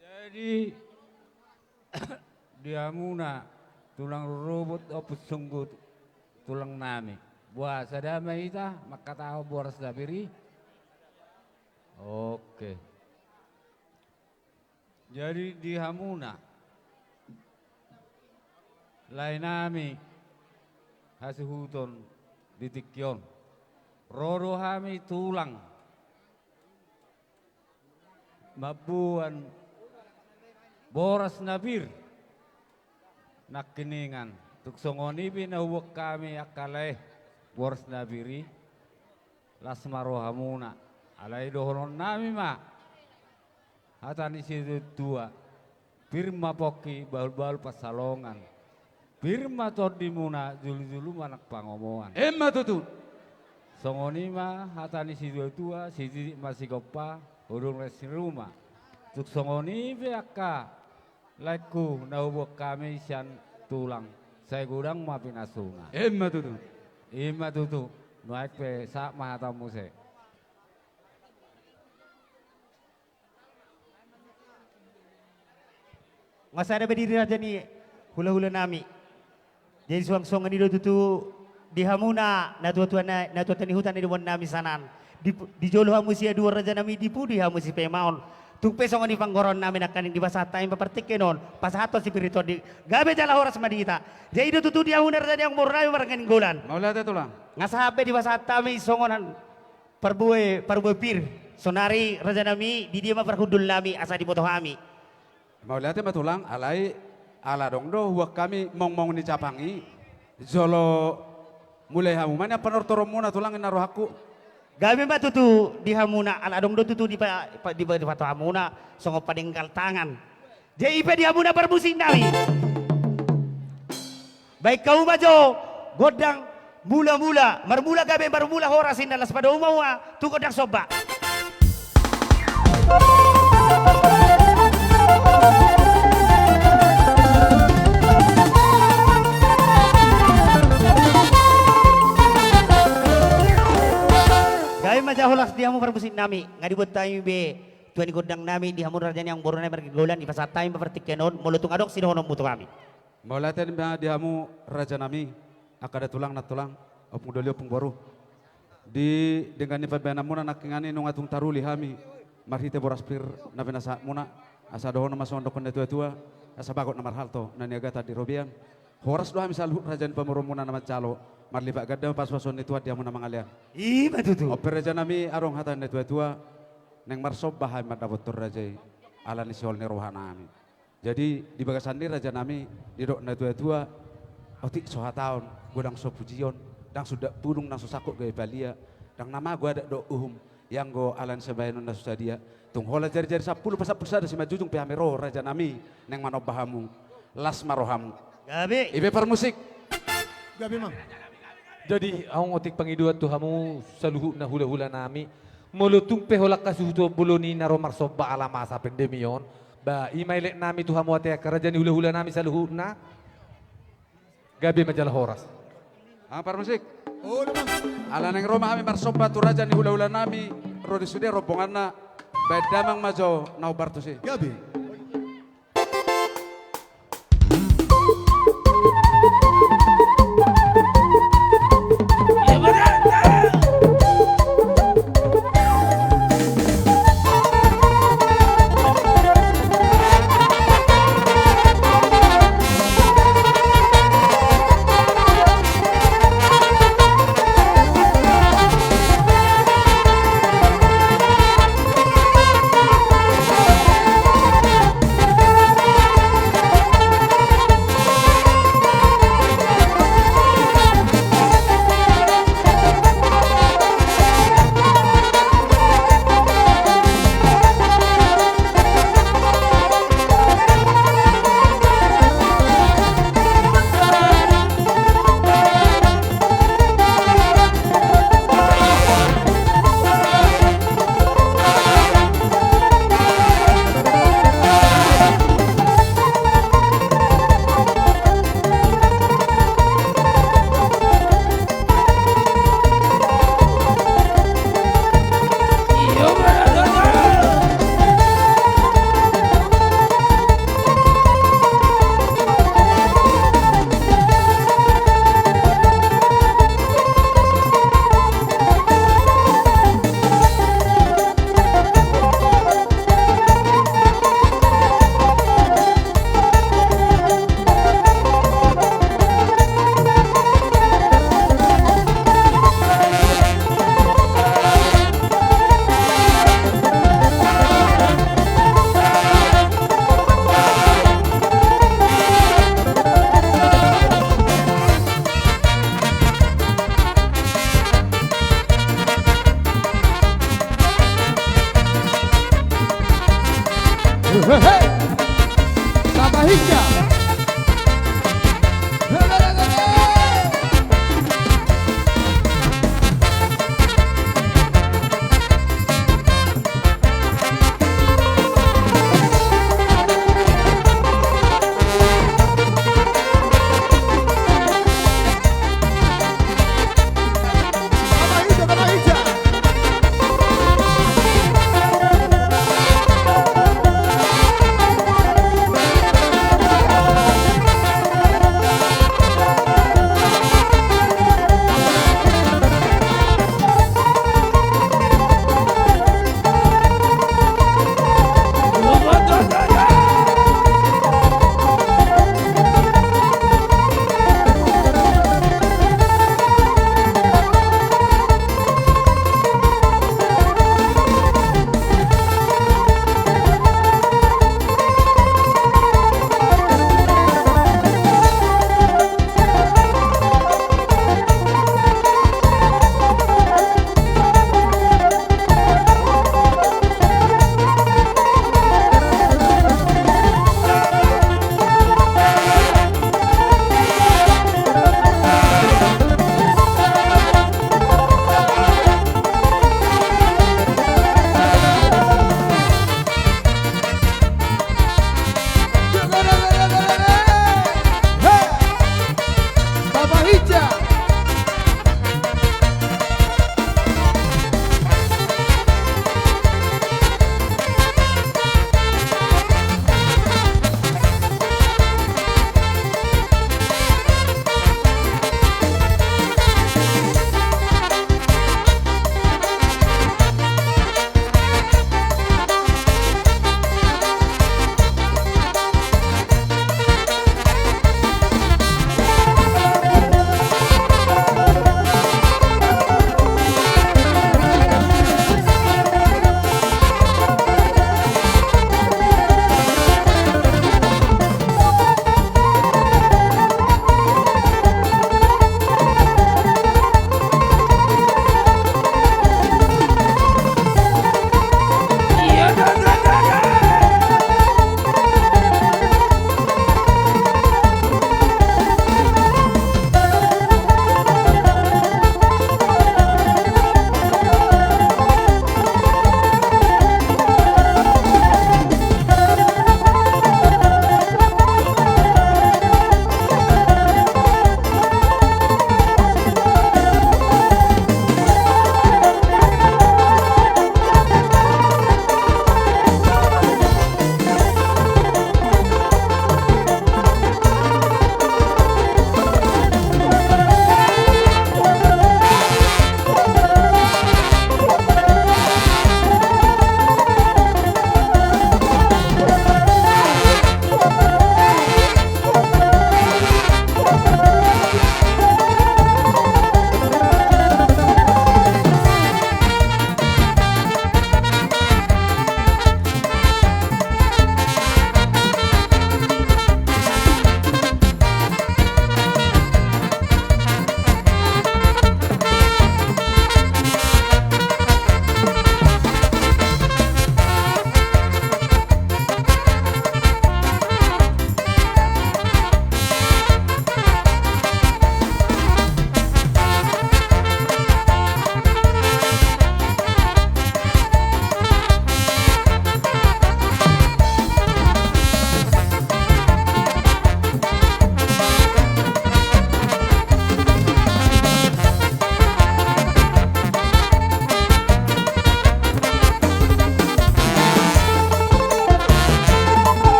Jadi, di hamuna tulang rorobot, Ompu Sunggu, tulang nami. Boha, sada ma hita mangkatahon boras na pir i? Oke. Jadi di hamuna lae nami hasuhuton di tingki on, ro do hami tulang mamboan boras na pir nangkiningan. Tung songon i pe na huboan hami angka lae, boras na pir i, las ma rohamuna. Alai dohonon nami ma hata ni situa-tua: Pir ma pongki, bahul-bahul pansalongan. Pir ma tondimuna, julu-julu ma nang pangomoan. Emma tutu. Songon i ma hata ni situa-tua: Sititik ma sigompa, hudon les ni ruma. Tung songon i pe angka laengku na huboan hami sian tulang, sai godang ma pinasuna. Emma tutu. Emma tutu. Nuaeng pe sahat ma hata muse. Nga sada be diri raja ni hula-hula nami. Jadi suang songon i do tutu di hamuna natua-tua na, natua-tua ni huta na nidomuan nami sanan. Di, di jolo hamu siaduon raja nami, di pudi hamu sipaimaon. Tung pe songon i panggorahon nami nangkaning, dipasahat hami ma partingkian on pasahathon sipir ni tondi. Gabe jala horas ma di hita. Jadi do tutu di hamuna raja ni amangboru nami marga Nainggolan. Mauliate tulang. Nga sahat be dipasahat hami songon an parbue, parbue pir. Saonari raja nami, di dia ma parhundul nami asa diboto hami? Mauliate ma tulang, alai ala adong do huboan hami mongmong ni capang i. Jolo mulai hamu ma nian panortoronmuna tulang, ninna rohangku. Gabe ma tutu di hamuna, ala adong do tutu dipa-, pa-, dipa-, dipasahat hamuna songon padenggal tangan. Jadi i pe di hamuna parmusik nami. Baen hamu ma jo gondang mula-mula, marmula gabe marmula horas, ninna las, padomu ma ua tu gondang somba. Gabe ma jo horas di hamu parmusik nami, nga dibuat hami be tua ni gondang nami di hamu raja ni amangboru nami marga Nainggolan, dipasahat hami ma partingkian on molo tung adong sidohononmu tu hami. Mauliate ma di hamu raja nami, angka da tulang, nantulang, ompung doli, ompung boru. Di denggan ni pambahenanmuna nangkiningan i nunga tung taruli hami marhite boras pir na pinasahatmuna, asa dohonon ma songon dokkon ni natua-tua: Asa bagot na marhalto na niagatan di robean. Horas do hami saluhut raja ni pamoruonmuna na manjalo, marlipat ganda ma pasupasu ni Tuhan di hamu na mangalean. I ma tutu. On pe raja nami, adong hata ni natua-tua: Naeng marsomba hami mandapothon raja i ala ni sihol ni roha nami. Jadi di bagasan ni raja nami, didok natua-tua: Otik so hataon, godang so pujion, ndang sundat pudung, ndang so sangkut gabe palia, ndang na mago adat dohot uhum, ianggo ala ni sibahenon na so sadia. Tung holan jari-jari sampulu pasampulu sada simanjujung pe hami ro raja nami naeng manomba hamu. Las ma rohamu. Gabe. I pe parmusik. Gabe ma. Jadi adong otik pangidoan tu hamu saluhutna hula-hula nami. Molo tung pe holan hasuhuton bolon i na ro marsomba ala masa pandemi on, Ba, i ma elek nami tu hamu ate angka raja ni hula-hula nami saluhutna. Gabe ma jala horas. Amang parmusik. Olo, Amang. Ala naeng ro ma hami marsomba tu raja ni hula-hula nami, ro di sude rombonganna, baen damang ma jo na hombar tusi. Gabe.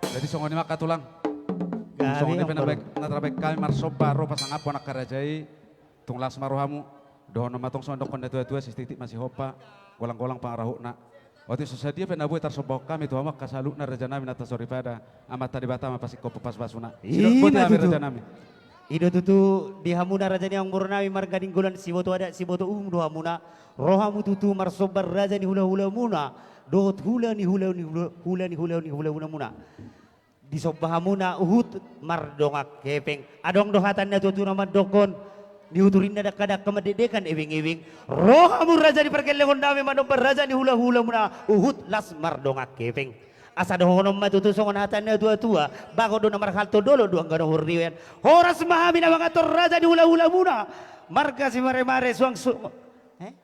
Jadi songon i ma angka tulang. Songon i pe na baen hami marsomba ro pasangaphon angka raja i. Tung las ma rohamu. Dohonon ma tong songon dohonon ni natua-tua, sititi ma sihompa, golang-golang pangarahutna. Otik so sadia pe na boi tarsombahon hami tu hamu angka saluhutna rajanami na soripada, Amanta Debata ma pasingkophon pasupasuna. Sidok botima hami rajanami. I do tutu di hamuna raja ni amangborunami marga Nainggolan, siboto adat siboto uhum do hamuna. Ro hamu tutu marsomba raja ni hulahulamuna dohot hula ni hula ni hula, hula ni hula ni hulahulamuna. Disomba hamuna huhut mardongan hepeng. Adong do hata ni natua-tua na mandokkon, nihuturinna dangka-dangka mandekdekan ebeng-ebeng. Ro hamu raja ni pargellengonnami manomba raja ni hulahulamuna huhut las mardongan hepeng. Asa dohonon ma tutu songon hata ni natua-tua, bagot do na marhalto, dolok do angka na hurrian. Horas ma hami na manganhon raja ni hulahulamuna marga Simaremare, suang so, eh?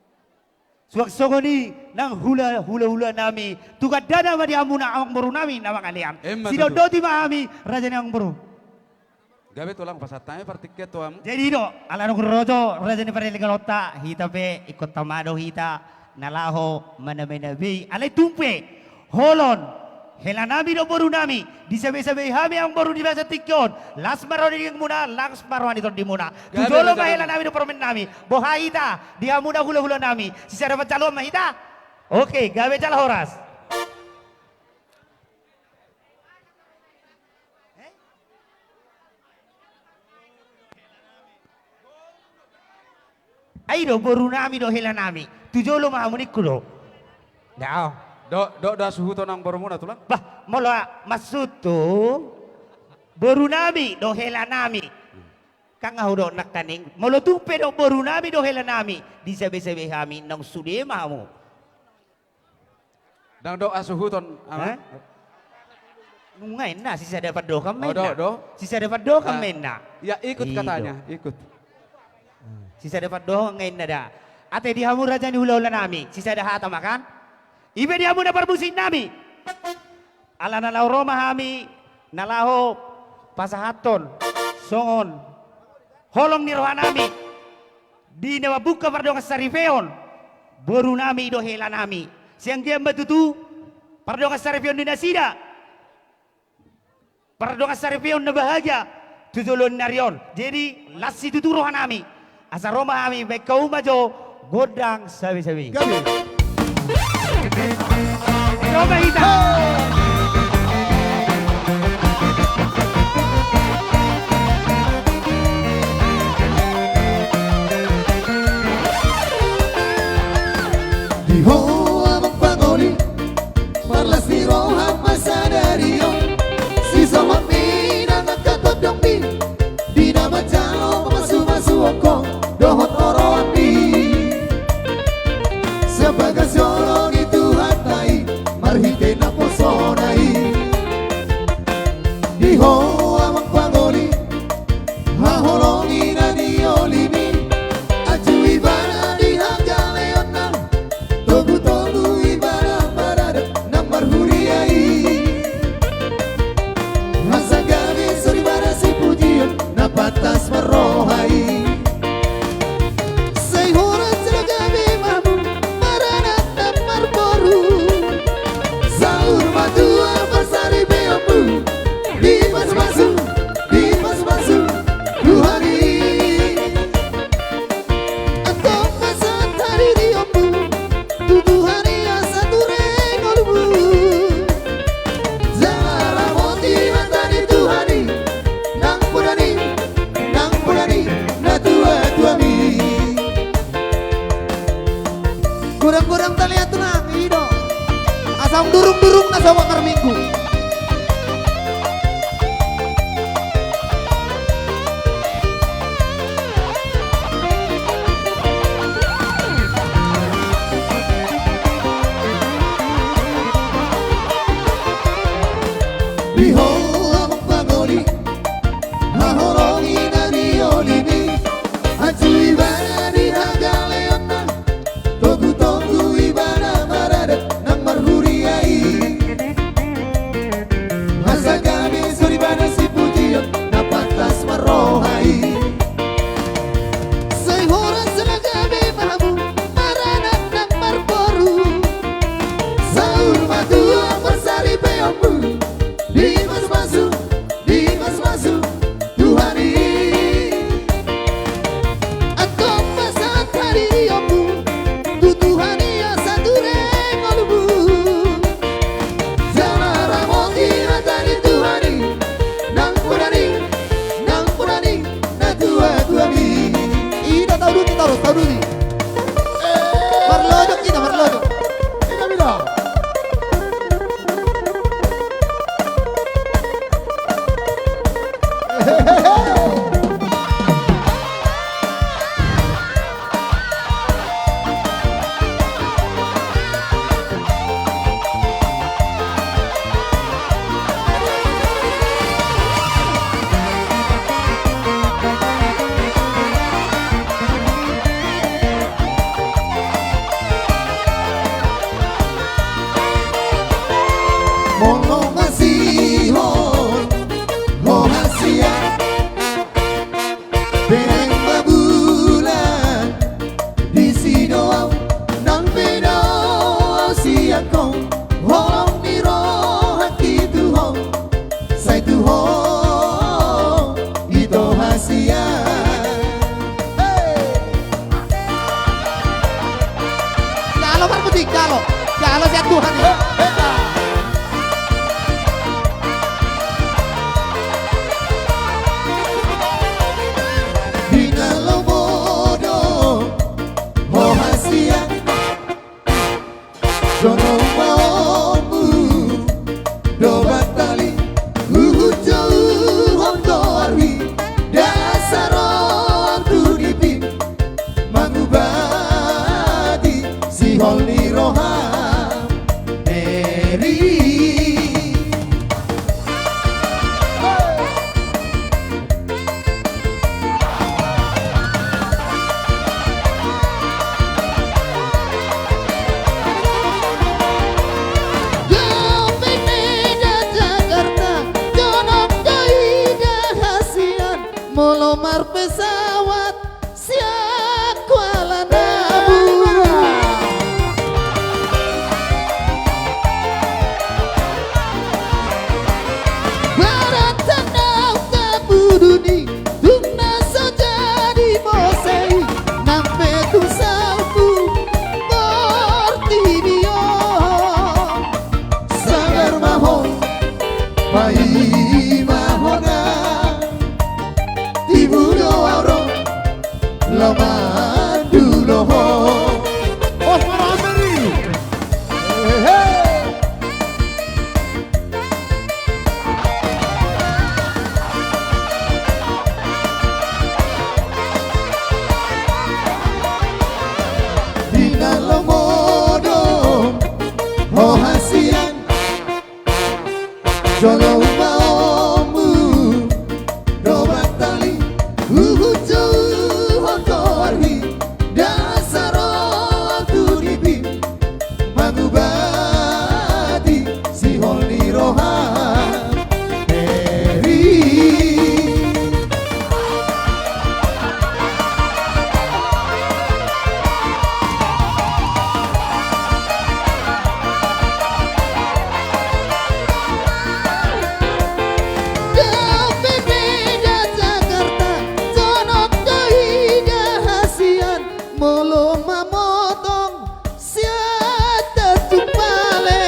Suang songon i nang hula, hulahulanami, tu gandana ma di hamuna amangborunami na mangalean. Emma tutu. Sidok botima hami raja ni amangboru. Gabe tulang, pasahat hami partingkian tu hamu. Jadi do, ala nunga ro jo raja ni pargellengonnonta, hita pe ingkon tama do hita na laho maname-name i. Alai tung pe holon helanami dohot borunami, disabe-sabe hami amangboru di bagasan tingki on. Las ma roha ni dengganmuna, las ma roha ni tondimuna. Tu jolo ma helanami dohot parumaennami. Boha hita di hamuna hulahulanami, sisada panjaloan ma hita. Oke, gabe jala horas. Ai do borunami dohot helanami. Tu jolo ma hamu ningku do. Dao. Do, do, do hasuhuton amangborumuna tulang. Bah, molo maksudhu borunami dohot helanami. Kan nga hudok nangkaning, molo tung pe do borunami dohot helanami, disabe-sabe hami, naung sude ma hamu. Ndang dok hasuhuton, Amang? Nunga inna, sisada pandohan ma inna. Sisada pandohan ma inna. Ya, ikut katanya, ikut. Sisada pandohan ma inna da. Ate di hamu raja ni hulahulanami, sisada hata ma kan? Ipe di hamu na parmusiknami. Ala na laho ro ma hami na laho pasahathon songon holong ni rohanami di na mambuka pardongansaripeon borunami dohot helanami. Sai anggiat ma tutu pardongansaripeon ni nasida pardongansaripeon na bahagia tu joloan ni ari on. Jadi las situtu rohanami. Asa ro ma hami, baen hamu ma jo gondang sabe-sabe. Gabe. Ro ma hita. Di ho amang pangoli, parlas ni roha ma sadari on. Sisongon ni na angka tondongmi di na manjalo pamasumasuon ho dohot oroanmi. Sian bagas joro ni Tuhanta i marhite naposona i. Di ho amang pangoli, haholongi na niolimi, acu ibana di hagaleonna, togutogu ibana maradat nang marhuria i. Asa gabe soripada sipujion na pantas marroha i. Sai horas jala gabe ma hamu maradat nang marboru. Saur matua parsaripeonmu dipasupasu, dipasupasu Tuhan i. Antong ma sahat hadirionmu tu Tuhan i asa ture ngolumuna. Jala ramoti hata ni Tuhan i nang poda ni, nang poda ni natuatuami. Godang-godang taliat tulang, i do. Asa ung durung-durung na sogot marminggu. Di ho amang pangoli, haholongi na niolimi, acu ibana di hagaleonna, togutogu ibana maradat nang marhuria i. Asa gabe soripada sipujion na pantas marroha i. Sai horas jala gabe ma hamu maradat nang marboru. Saur matua parsaripeonmu, di marpesawat sian Kuala Namu. Barat tanau tabudu ni tung na so jadi muse i, nang pe tung salpu portibi on. Sabar ma ho, paima hona, tibu do au ro, laho mandulo ho. Os, marhaha ma i. Hehe. Di na lomo do ho hasian, jolo ubaonmu do batali, huhut jou ho tu arhi, ndang saroha tu nipi, mangubati sihol ni roha. Heri. Dope beda Jakarta, songon do ida hasian, molo mamotong sian Tanjung Balai.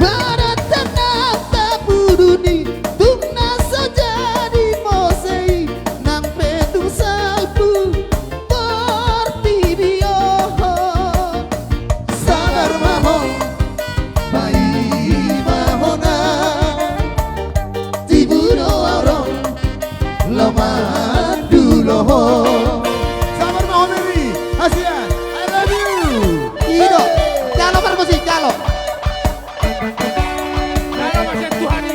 Barat tanau tabudu ni tung na so jadi muse i, nang pe tung salpu portibi on. Sabar ma ho, paima hona, tibu do au ro, laho mandulo ho. Sabar ma ho, Mary. Hasian, I love you. I do. Jalo parmusik, jalo. Jalo ma sian Tuhan i.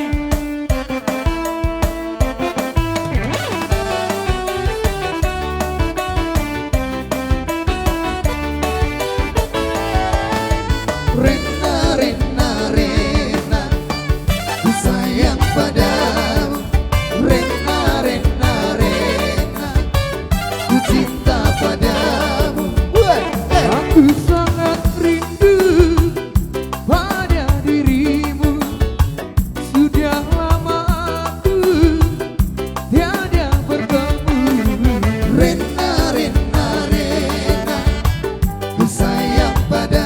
Rena, rena, rena, ku sayang padamu. Rena, rena, rena, ku cinta padamu. Weh, eh. Aku sangat rindu pada dirimu. Sudah lama aku tiada bertemu. Rena, rena, rena, ku sayang padamu.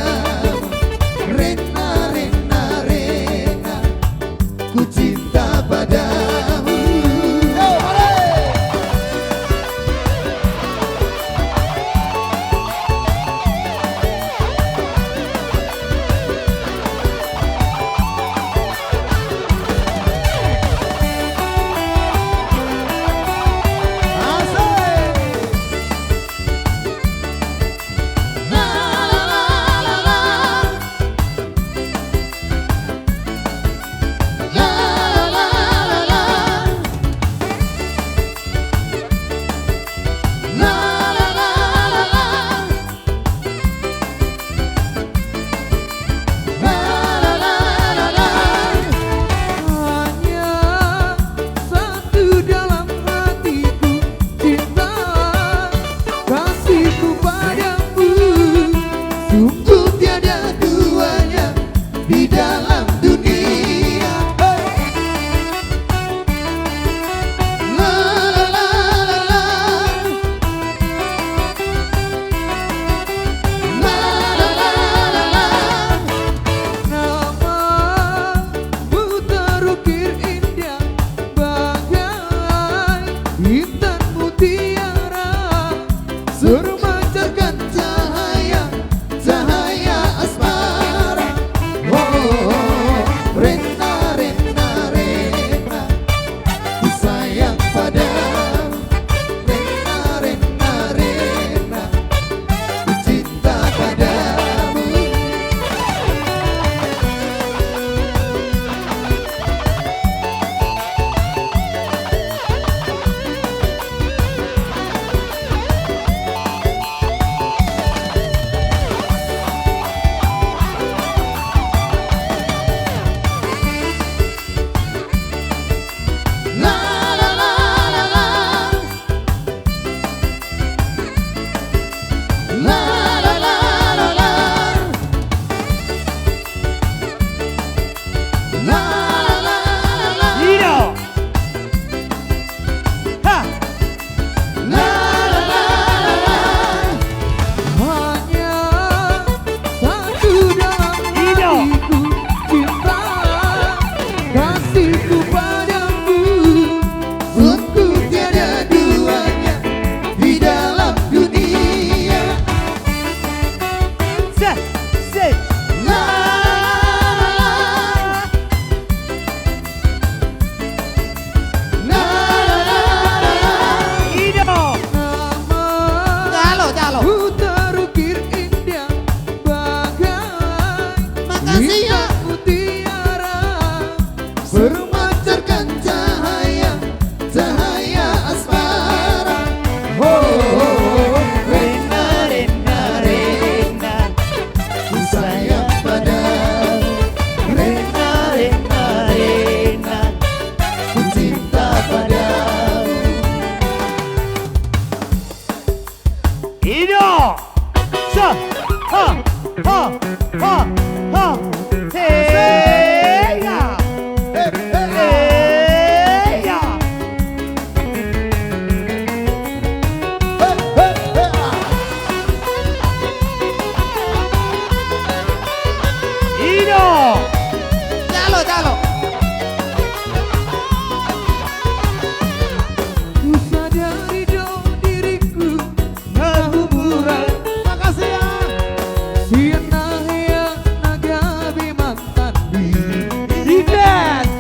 Ha, ha, ha. Heya. Heya. Ino. Jalo, jalo. Husadari do diringku na humurang. Makasih ya. Sian na hea na gabe mantan. Idas.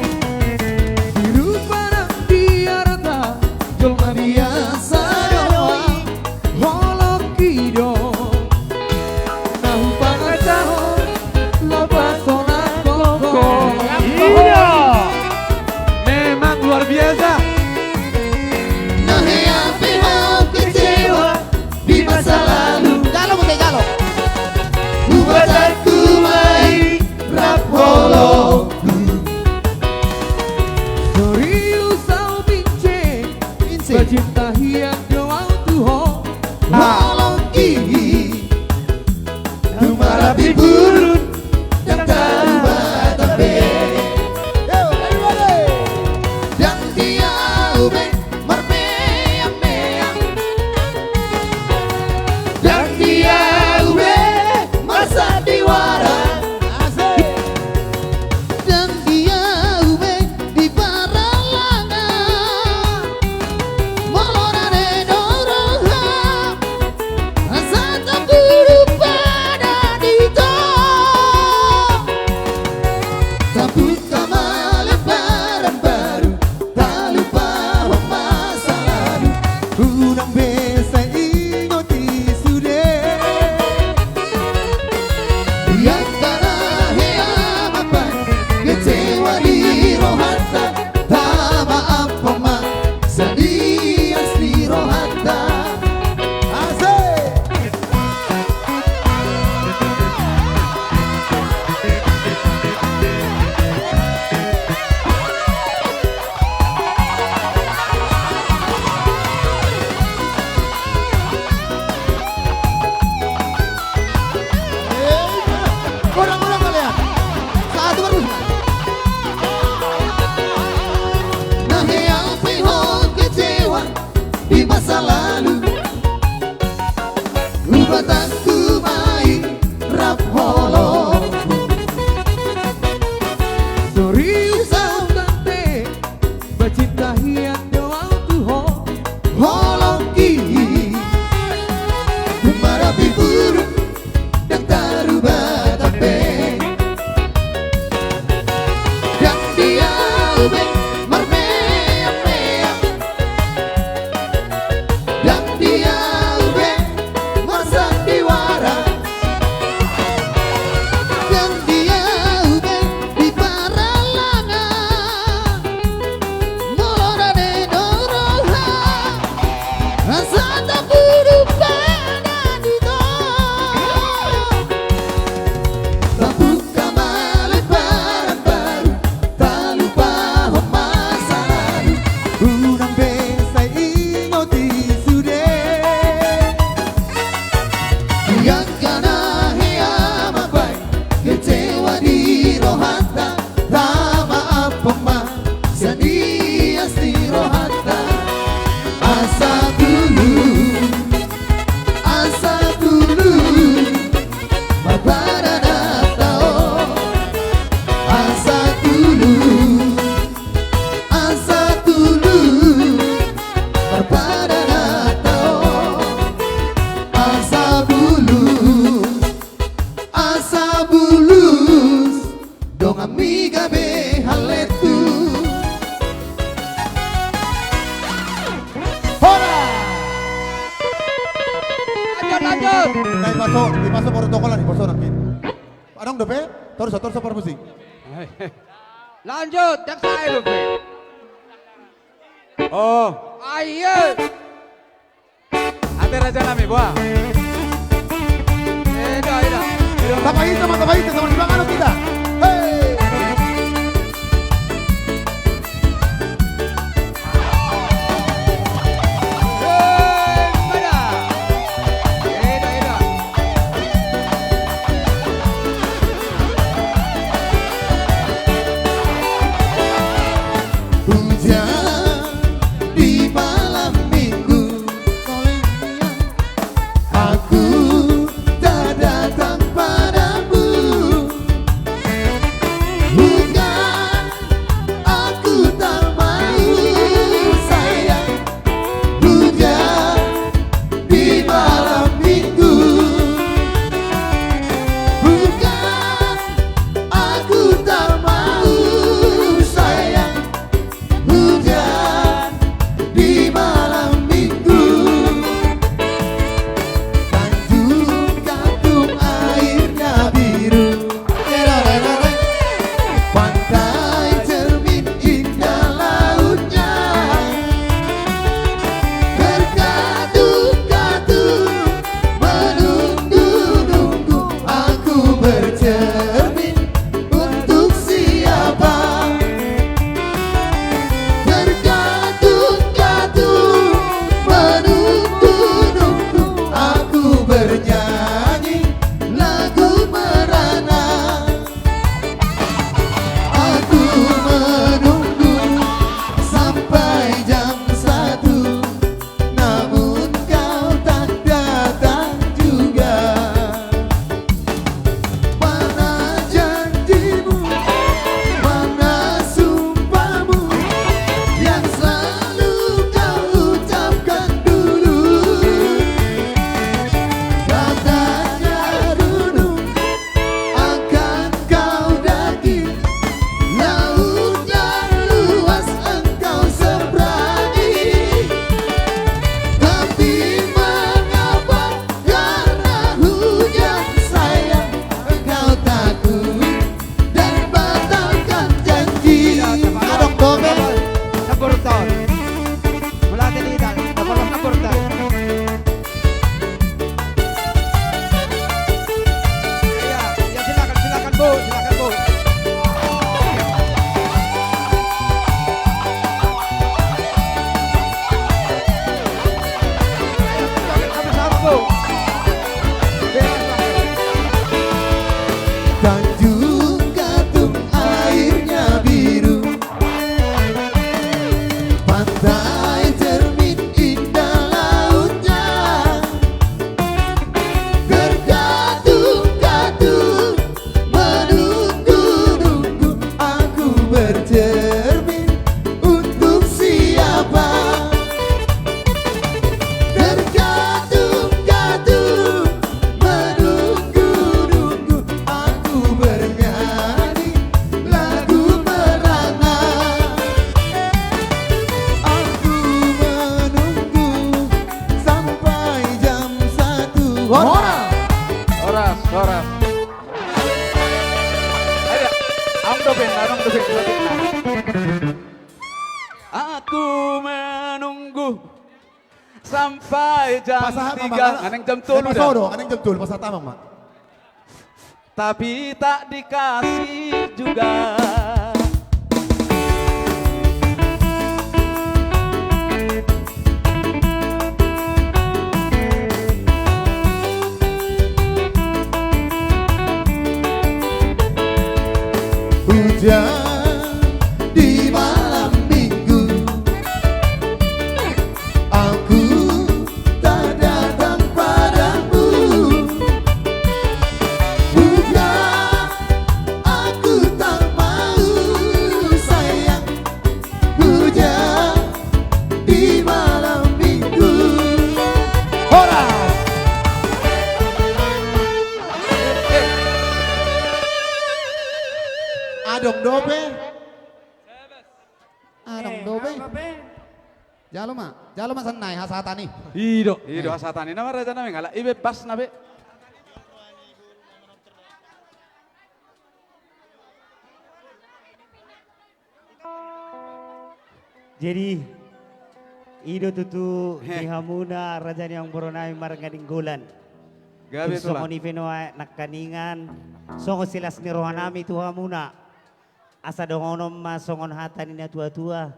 Di rupa nang di arta jolma biasa do. Holong i do na hupangasahon lapas on nangkok. Iya. Memang luar biasa. Na hea pe ho kecewa di masa lalu. Jalo muse, jalo. Hubatanku ma i rap holongku. Sorius au bince. Bince. Bacinta hian do au tu ho. Holong i. Dumara pipurun. Dang taruba tape. Yo, everybody. Dang dia ube marmeang-meang. Dang dia ube marsandiwara. Asik. Dang dia ube di parallangan. Molo rade do roha. Asa tapudu pada dito. Tabuka ma lembaran baru. Talupahon masa lalu. Unang be sai ingot i sude. Di angka na hea ma baen kecewa di rohanta. Tama ampa ma sadias di rohanta. Asik. Godang-godang kalian. Satu terus. Na hea pe ho kecewa di masa lalu. Hubatanku ma i rap holongku. Sorius au tangte. Bacinta hian do au tu ho. Holong i. Dumara pipurun. Dang taruba tape. Dang dia ube marmeang-meang. Dang dia ube marsandiwara. Dang dia ube di parallangan. Molo rade do roha. Asa tapudu pada dito. Tabuka ma lembaran baru. Talupahon masa lalu. Unang be sai ingot i sude. Di angka na hea ma baen kecewa di rohanta. Tama ampa ma sadias di rohanta. Asa tulus, asa tulus marpadan hata on. Asa tulus, asa tulus marpadan hata on. Asa bulus, asa bulus. Donganmi gabe haletu. Hola. Lanjut, lanjut. Nah, dipaso, dipaso protokolan, dipaso nanti. Adong dope, torus, torus, torus musik. Lanjut, yang saya dope. Oh. Ayo. Ate raja nami, boa. Eda, eda. Eda. Tapaita ma, tapaita, sama semangat kita. Hei. Hei, pada. Eda, eda. Bo, silakan, Bo. Tanjung Gadung airnya biru, pantai cermin indah lautnya, terkatung-katung menunggu-nunggu, aku bercermin untuk siapa? Terkatung-katung menunggu-nunggu, aku bernyanyi lagu merana. Aku menunggu sampai jam satu. Horas. Horas, horas. Ayo, Amang Dope, Amang Dope, Amang Dope. Aku menunggu sampai jam tiga, nang jam tolu dah. Pasahat ma, Amang. Pasahat ma, Amang. Tapi tak dikasih juga. Hujan di malam minggu, aku tak datang padamu. Bukan aku tak mau, sayang, hujan di malam minggu. Horas. Adong dope. Adong dope. Jalo ma, jalo ma sannari hasahatan i. I do. I do hasahatan i nama raja nami, ngalak i be pasna be. Jadi, i do tutu di hamuna raja ni amangboru nami marga Nainggolan. Gabe tulang. Tung songon i pe nuaeng nangkaningan, songon silas ni roha nami tu hamuna. Asa dohonon ma songon hata ni na tua-tua,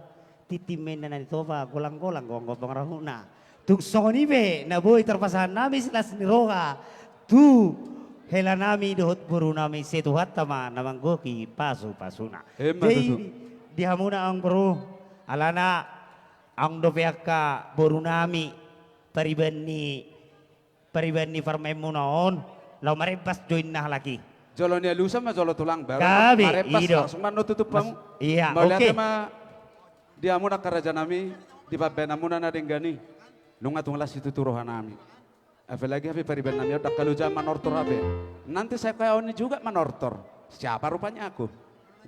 tintin ma inna na nitopa, golang-golang goang-goang pangarahutna. Tung songon i pe na boi tarpasahat nami silas ni roha tu hela nami dohot boru nami, sai Tuhanta ma na manggohi pasu-pasuna. Emma tutu. Jadi di hamuna amangboru, alana adong dope angka boru nami pariban ni, pariban ni parumaenmuna on, laho marembas do inna halak i. Jolo ni alusan ma jolo tulang, baru marembas langsung ma annon tutup hamu. Iya, oke. Mauliate ma di hamuna angka raja nami, di pambahenanmuna na denggan i. Nunga tung las situtu roha nami. Apalagi hape pariban nami on, ndang halujaon manortor hape. Nanti saya kau ini juga manortor. Siapa rupanya aku?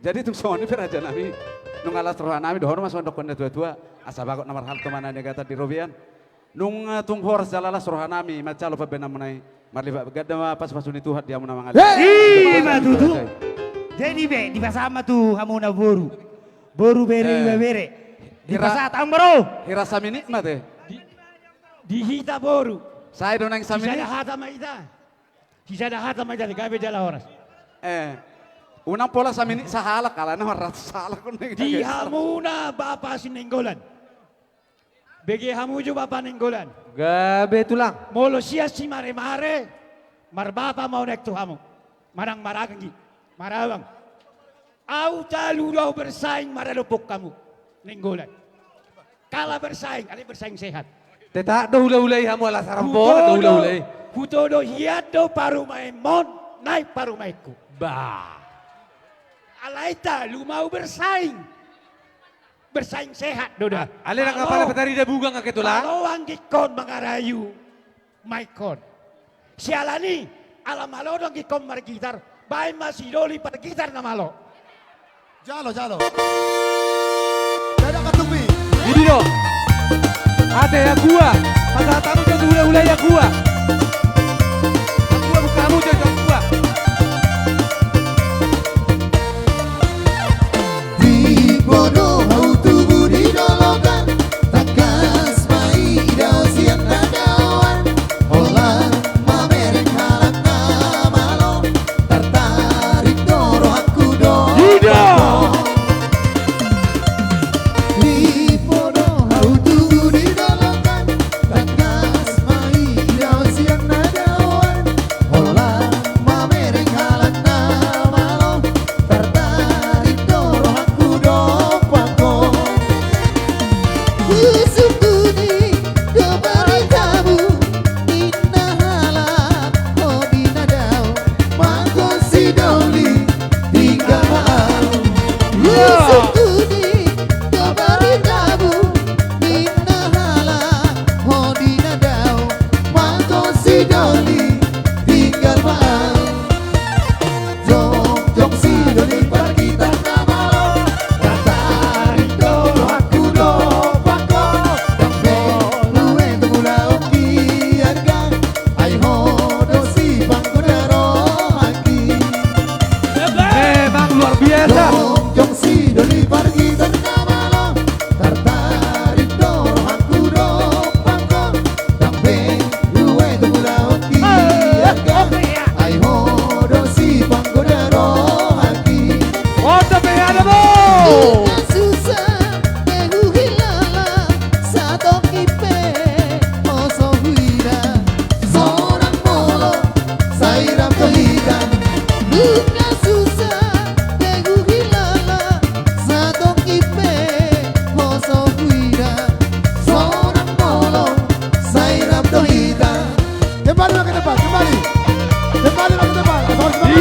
Jadi tung songon i pe raja nami, nunga las roha nami, dohonon ma songon dohonon ni na tua-tua, asa bagot na marhalto ma na niagatan di robean. Nunga tung horas jala las roha nami manjalo pambahenanmuna i. Marlipat ganda ma pasu-pasu ni Tuhan di hamuna mangalehon. Ima tutu. Jadi be dipasahat ma tu hamuna boru. Boru, bere, ibebere. Dipasahat amangboru. Hira saminit ma te. Di hita boru. Sai do naeng saminit. Sisada hata ma hita. Sisada hata ma hita, gabe jala horas. Eh. Unang pola saminit sahalak, alana marratus halak on. Di hamuna bapa si Nainggolan. Bege hamu jo bapa Nainggolan. Gabe tulang. Molo sian si mare-mare, marbapa ma au naeng tu hamu. Manang maranggi, marabang. Au talu do au bersaing maradophon hamu Nainggolan. Kalah bersaing, alai bersaing sehat. Tetap do hula-hula i hamu, ala sarambot do hula-hula i. Hutodo hian do parumaenmon, nai parumaenku. Bah. Alai talu ma au bersaing. Bersaing sehat do da. Alai nang apala petarida bugang ake tulang. Malo anggingkon mangarayu. Maingkon. Siala ni, ala malo do anggingkon margitar, baen ma si Doli pargitar na malo. Jalo, jalo. Dadak katumbi. Idi do. Ate agua. Pasahat hamu jo tu hula-hula i agua. Agua, buka hamu jo agua. Di Bodo hau tubu di dologan, tangkas ma idaon sian na daoan, holan mamereng halak na malo, tartarik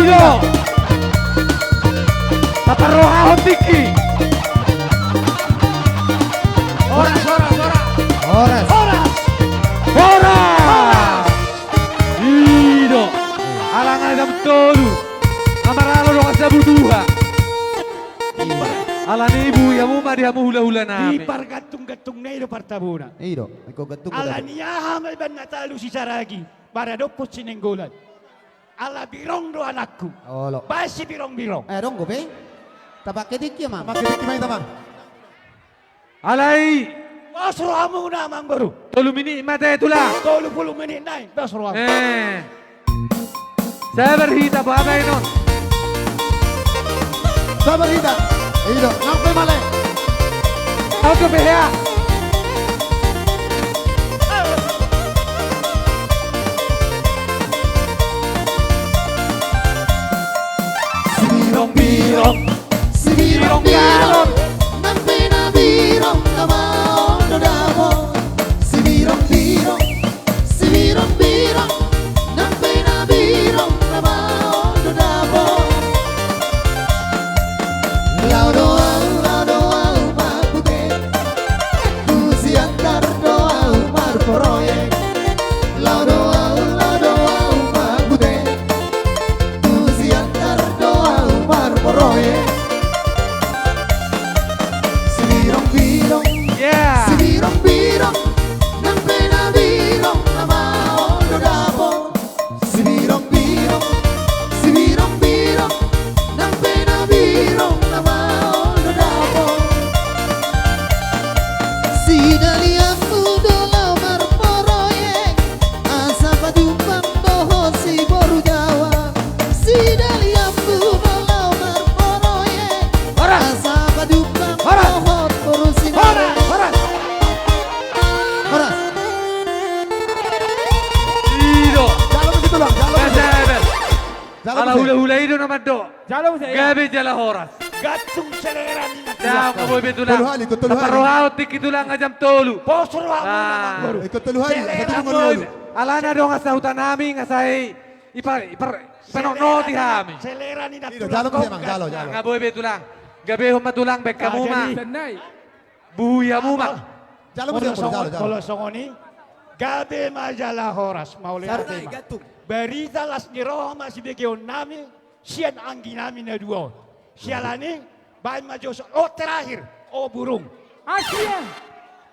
Ido. Taparrohahon tingki. Horas, horas, horas. Horas. Horas. Horas. Ido. Ala nga jam tolu. Nga maralo dongan sabutuha. Alani i buhi hamu ma di hamu hulahula nami. Di pargantunggantung na i do partabona. Ido. Alani aha ma iban na talu si Saragi, maradophon si Nainggolan. Ala birong do anakku. Olo. Baen si birong-birong. Eh, dong gope. Tapake tingki ma. Tapake tingki ma hita ma. Alai. Pos rohamuna amangboru. Tolu minit ma te tulang. Tolu pulu minit nai. Pos rohamu. Eh. Sabar hita babaen on. Sabar hita. Ido, nang pe male. Oke, pe hea. Sibirong-birong, sibirong-birong, nang pe na birong na maol do dapot. Sibirong-birong, sibirong-birong, nang pe na birong na maol do dapot. Laho do ahu, laho do ahu marbute. Tu Siantar do ahu marproyek. Laho do ahu, laho do ahu marbute. Tu Siantar do ahu marproyek. Sibirong-birong, yeah, sibirong-birong, nang pe na birong na maol do dapot. Sibirong-birong, sibirong-birong, nang pe na birong na maol do dapot. Sidalianmu do laho marproyek, asa pajumpang dohot si boru Jawa. Sidalianmu do laho marproyek, horas, asa pajumpang, horas, dohot boru Sinare. Horas, horas. Horas. Ido. Jalo muse tulang, jalo muse. Ala hulahula i do na mandok. Jalo muse, iya. Gabe jala horas. Gantung selera ni na tulang. Jam nga boi be tulang. Tolu hali, ikut tolu hali. Taparrohahon tingki tulang nga jam tolu. Pos rohamu amangboru. Ikut tolu hali. Alana dongan sahuta nami nga sai ipar, ipar, panotnoti hami. Selera ni na tulang. Jalo muse, Mang, jalo, jalo. Nga boi be tulang. Gabehon ma tulang, baen hamu ma. Buhi hamu ma. Jalo muse, jalo, jalo. Molo songon i, gabe ma jala horas, mauliate ma. Barita las ni roha ma sibegeonnami sian angginami na dua on. Siala ni, baen ma jo, o terakhir, o burung. Asia.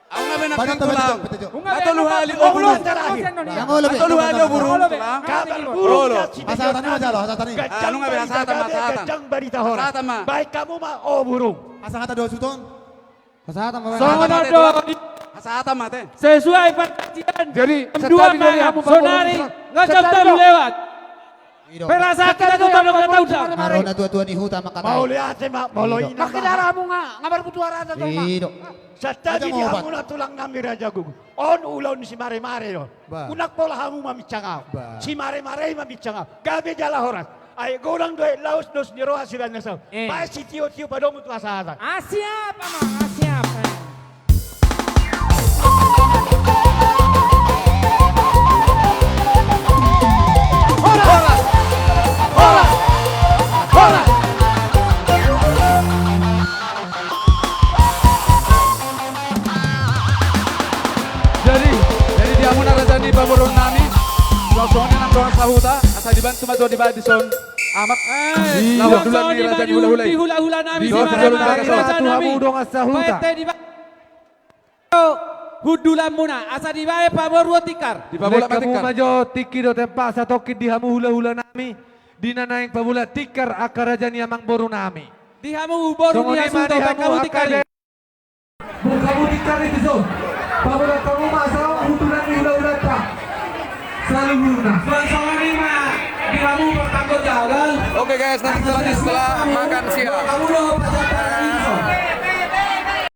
Ahu nga be nangkin tulang. Nga tolu hali, o burung. Terakhir. Nga tolu hali, o burung. Kabar burung. Hasahatan i ma jalo, hasahatan i. Anu nga be hasahatan ma, hasahatan. Ganjang barita horas. Hasahatan ma. Baen hamu ma, o burung. Hasahatan do suhut on. Hasahatan ma, songon on do. Hasahatan ma te. Sesuai parjanjian. Jadi, jam dua malam, sonari, nga jam tolu lewat. Ido. Perasaan kita tu tolu na tahu dah. Nga ro na tua-tua ni huta mangkatai. Mauliate ma, molo ina. Makin arah hamu nga, nga marbutuh arah tu ma. Ido. Santabi di hamu na tulang nami Raja Guguk. On ulaon ni Simare-mare do. Unang pola hamu maminsang ahu. Simare-mare i maminsang ahu. Gabe jala horas. Ai godang do, ai laos dos ni roha sibaen na saut. Baen sitio-tio padomu tu hasahatan. Ah, siap, Amang. Ah, siap. Horas! Horas! Horas! Jadi, jadi di hamu na raja ni pamoruon nami, songon i nang dongan sahuta, asa dibantu ma jo dibaen dison amak. Laho hundulan ni raja ni hulahula i. Di hulahula nami, di hulahula nami, raja nami. Hundulanmuna, asa dibaen pamoruon tikar. Dipabolak ma tikar. Baen hamu ma jo tingki dohot tempat satongkin di hamu hulahula nami. Di na naeng pabolak tikar angka raja ni amangboru nami. Di hamu boru ni hasuhuton, baen hamu tikar i. Baen hamu tikar i dison. Pabolak hamu ma asa hundulan ni hulahulanta saluhutna. Songon i ma di hamu partanggo jagal. Oke guys, nanti setelah, setelah makan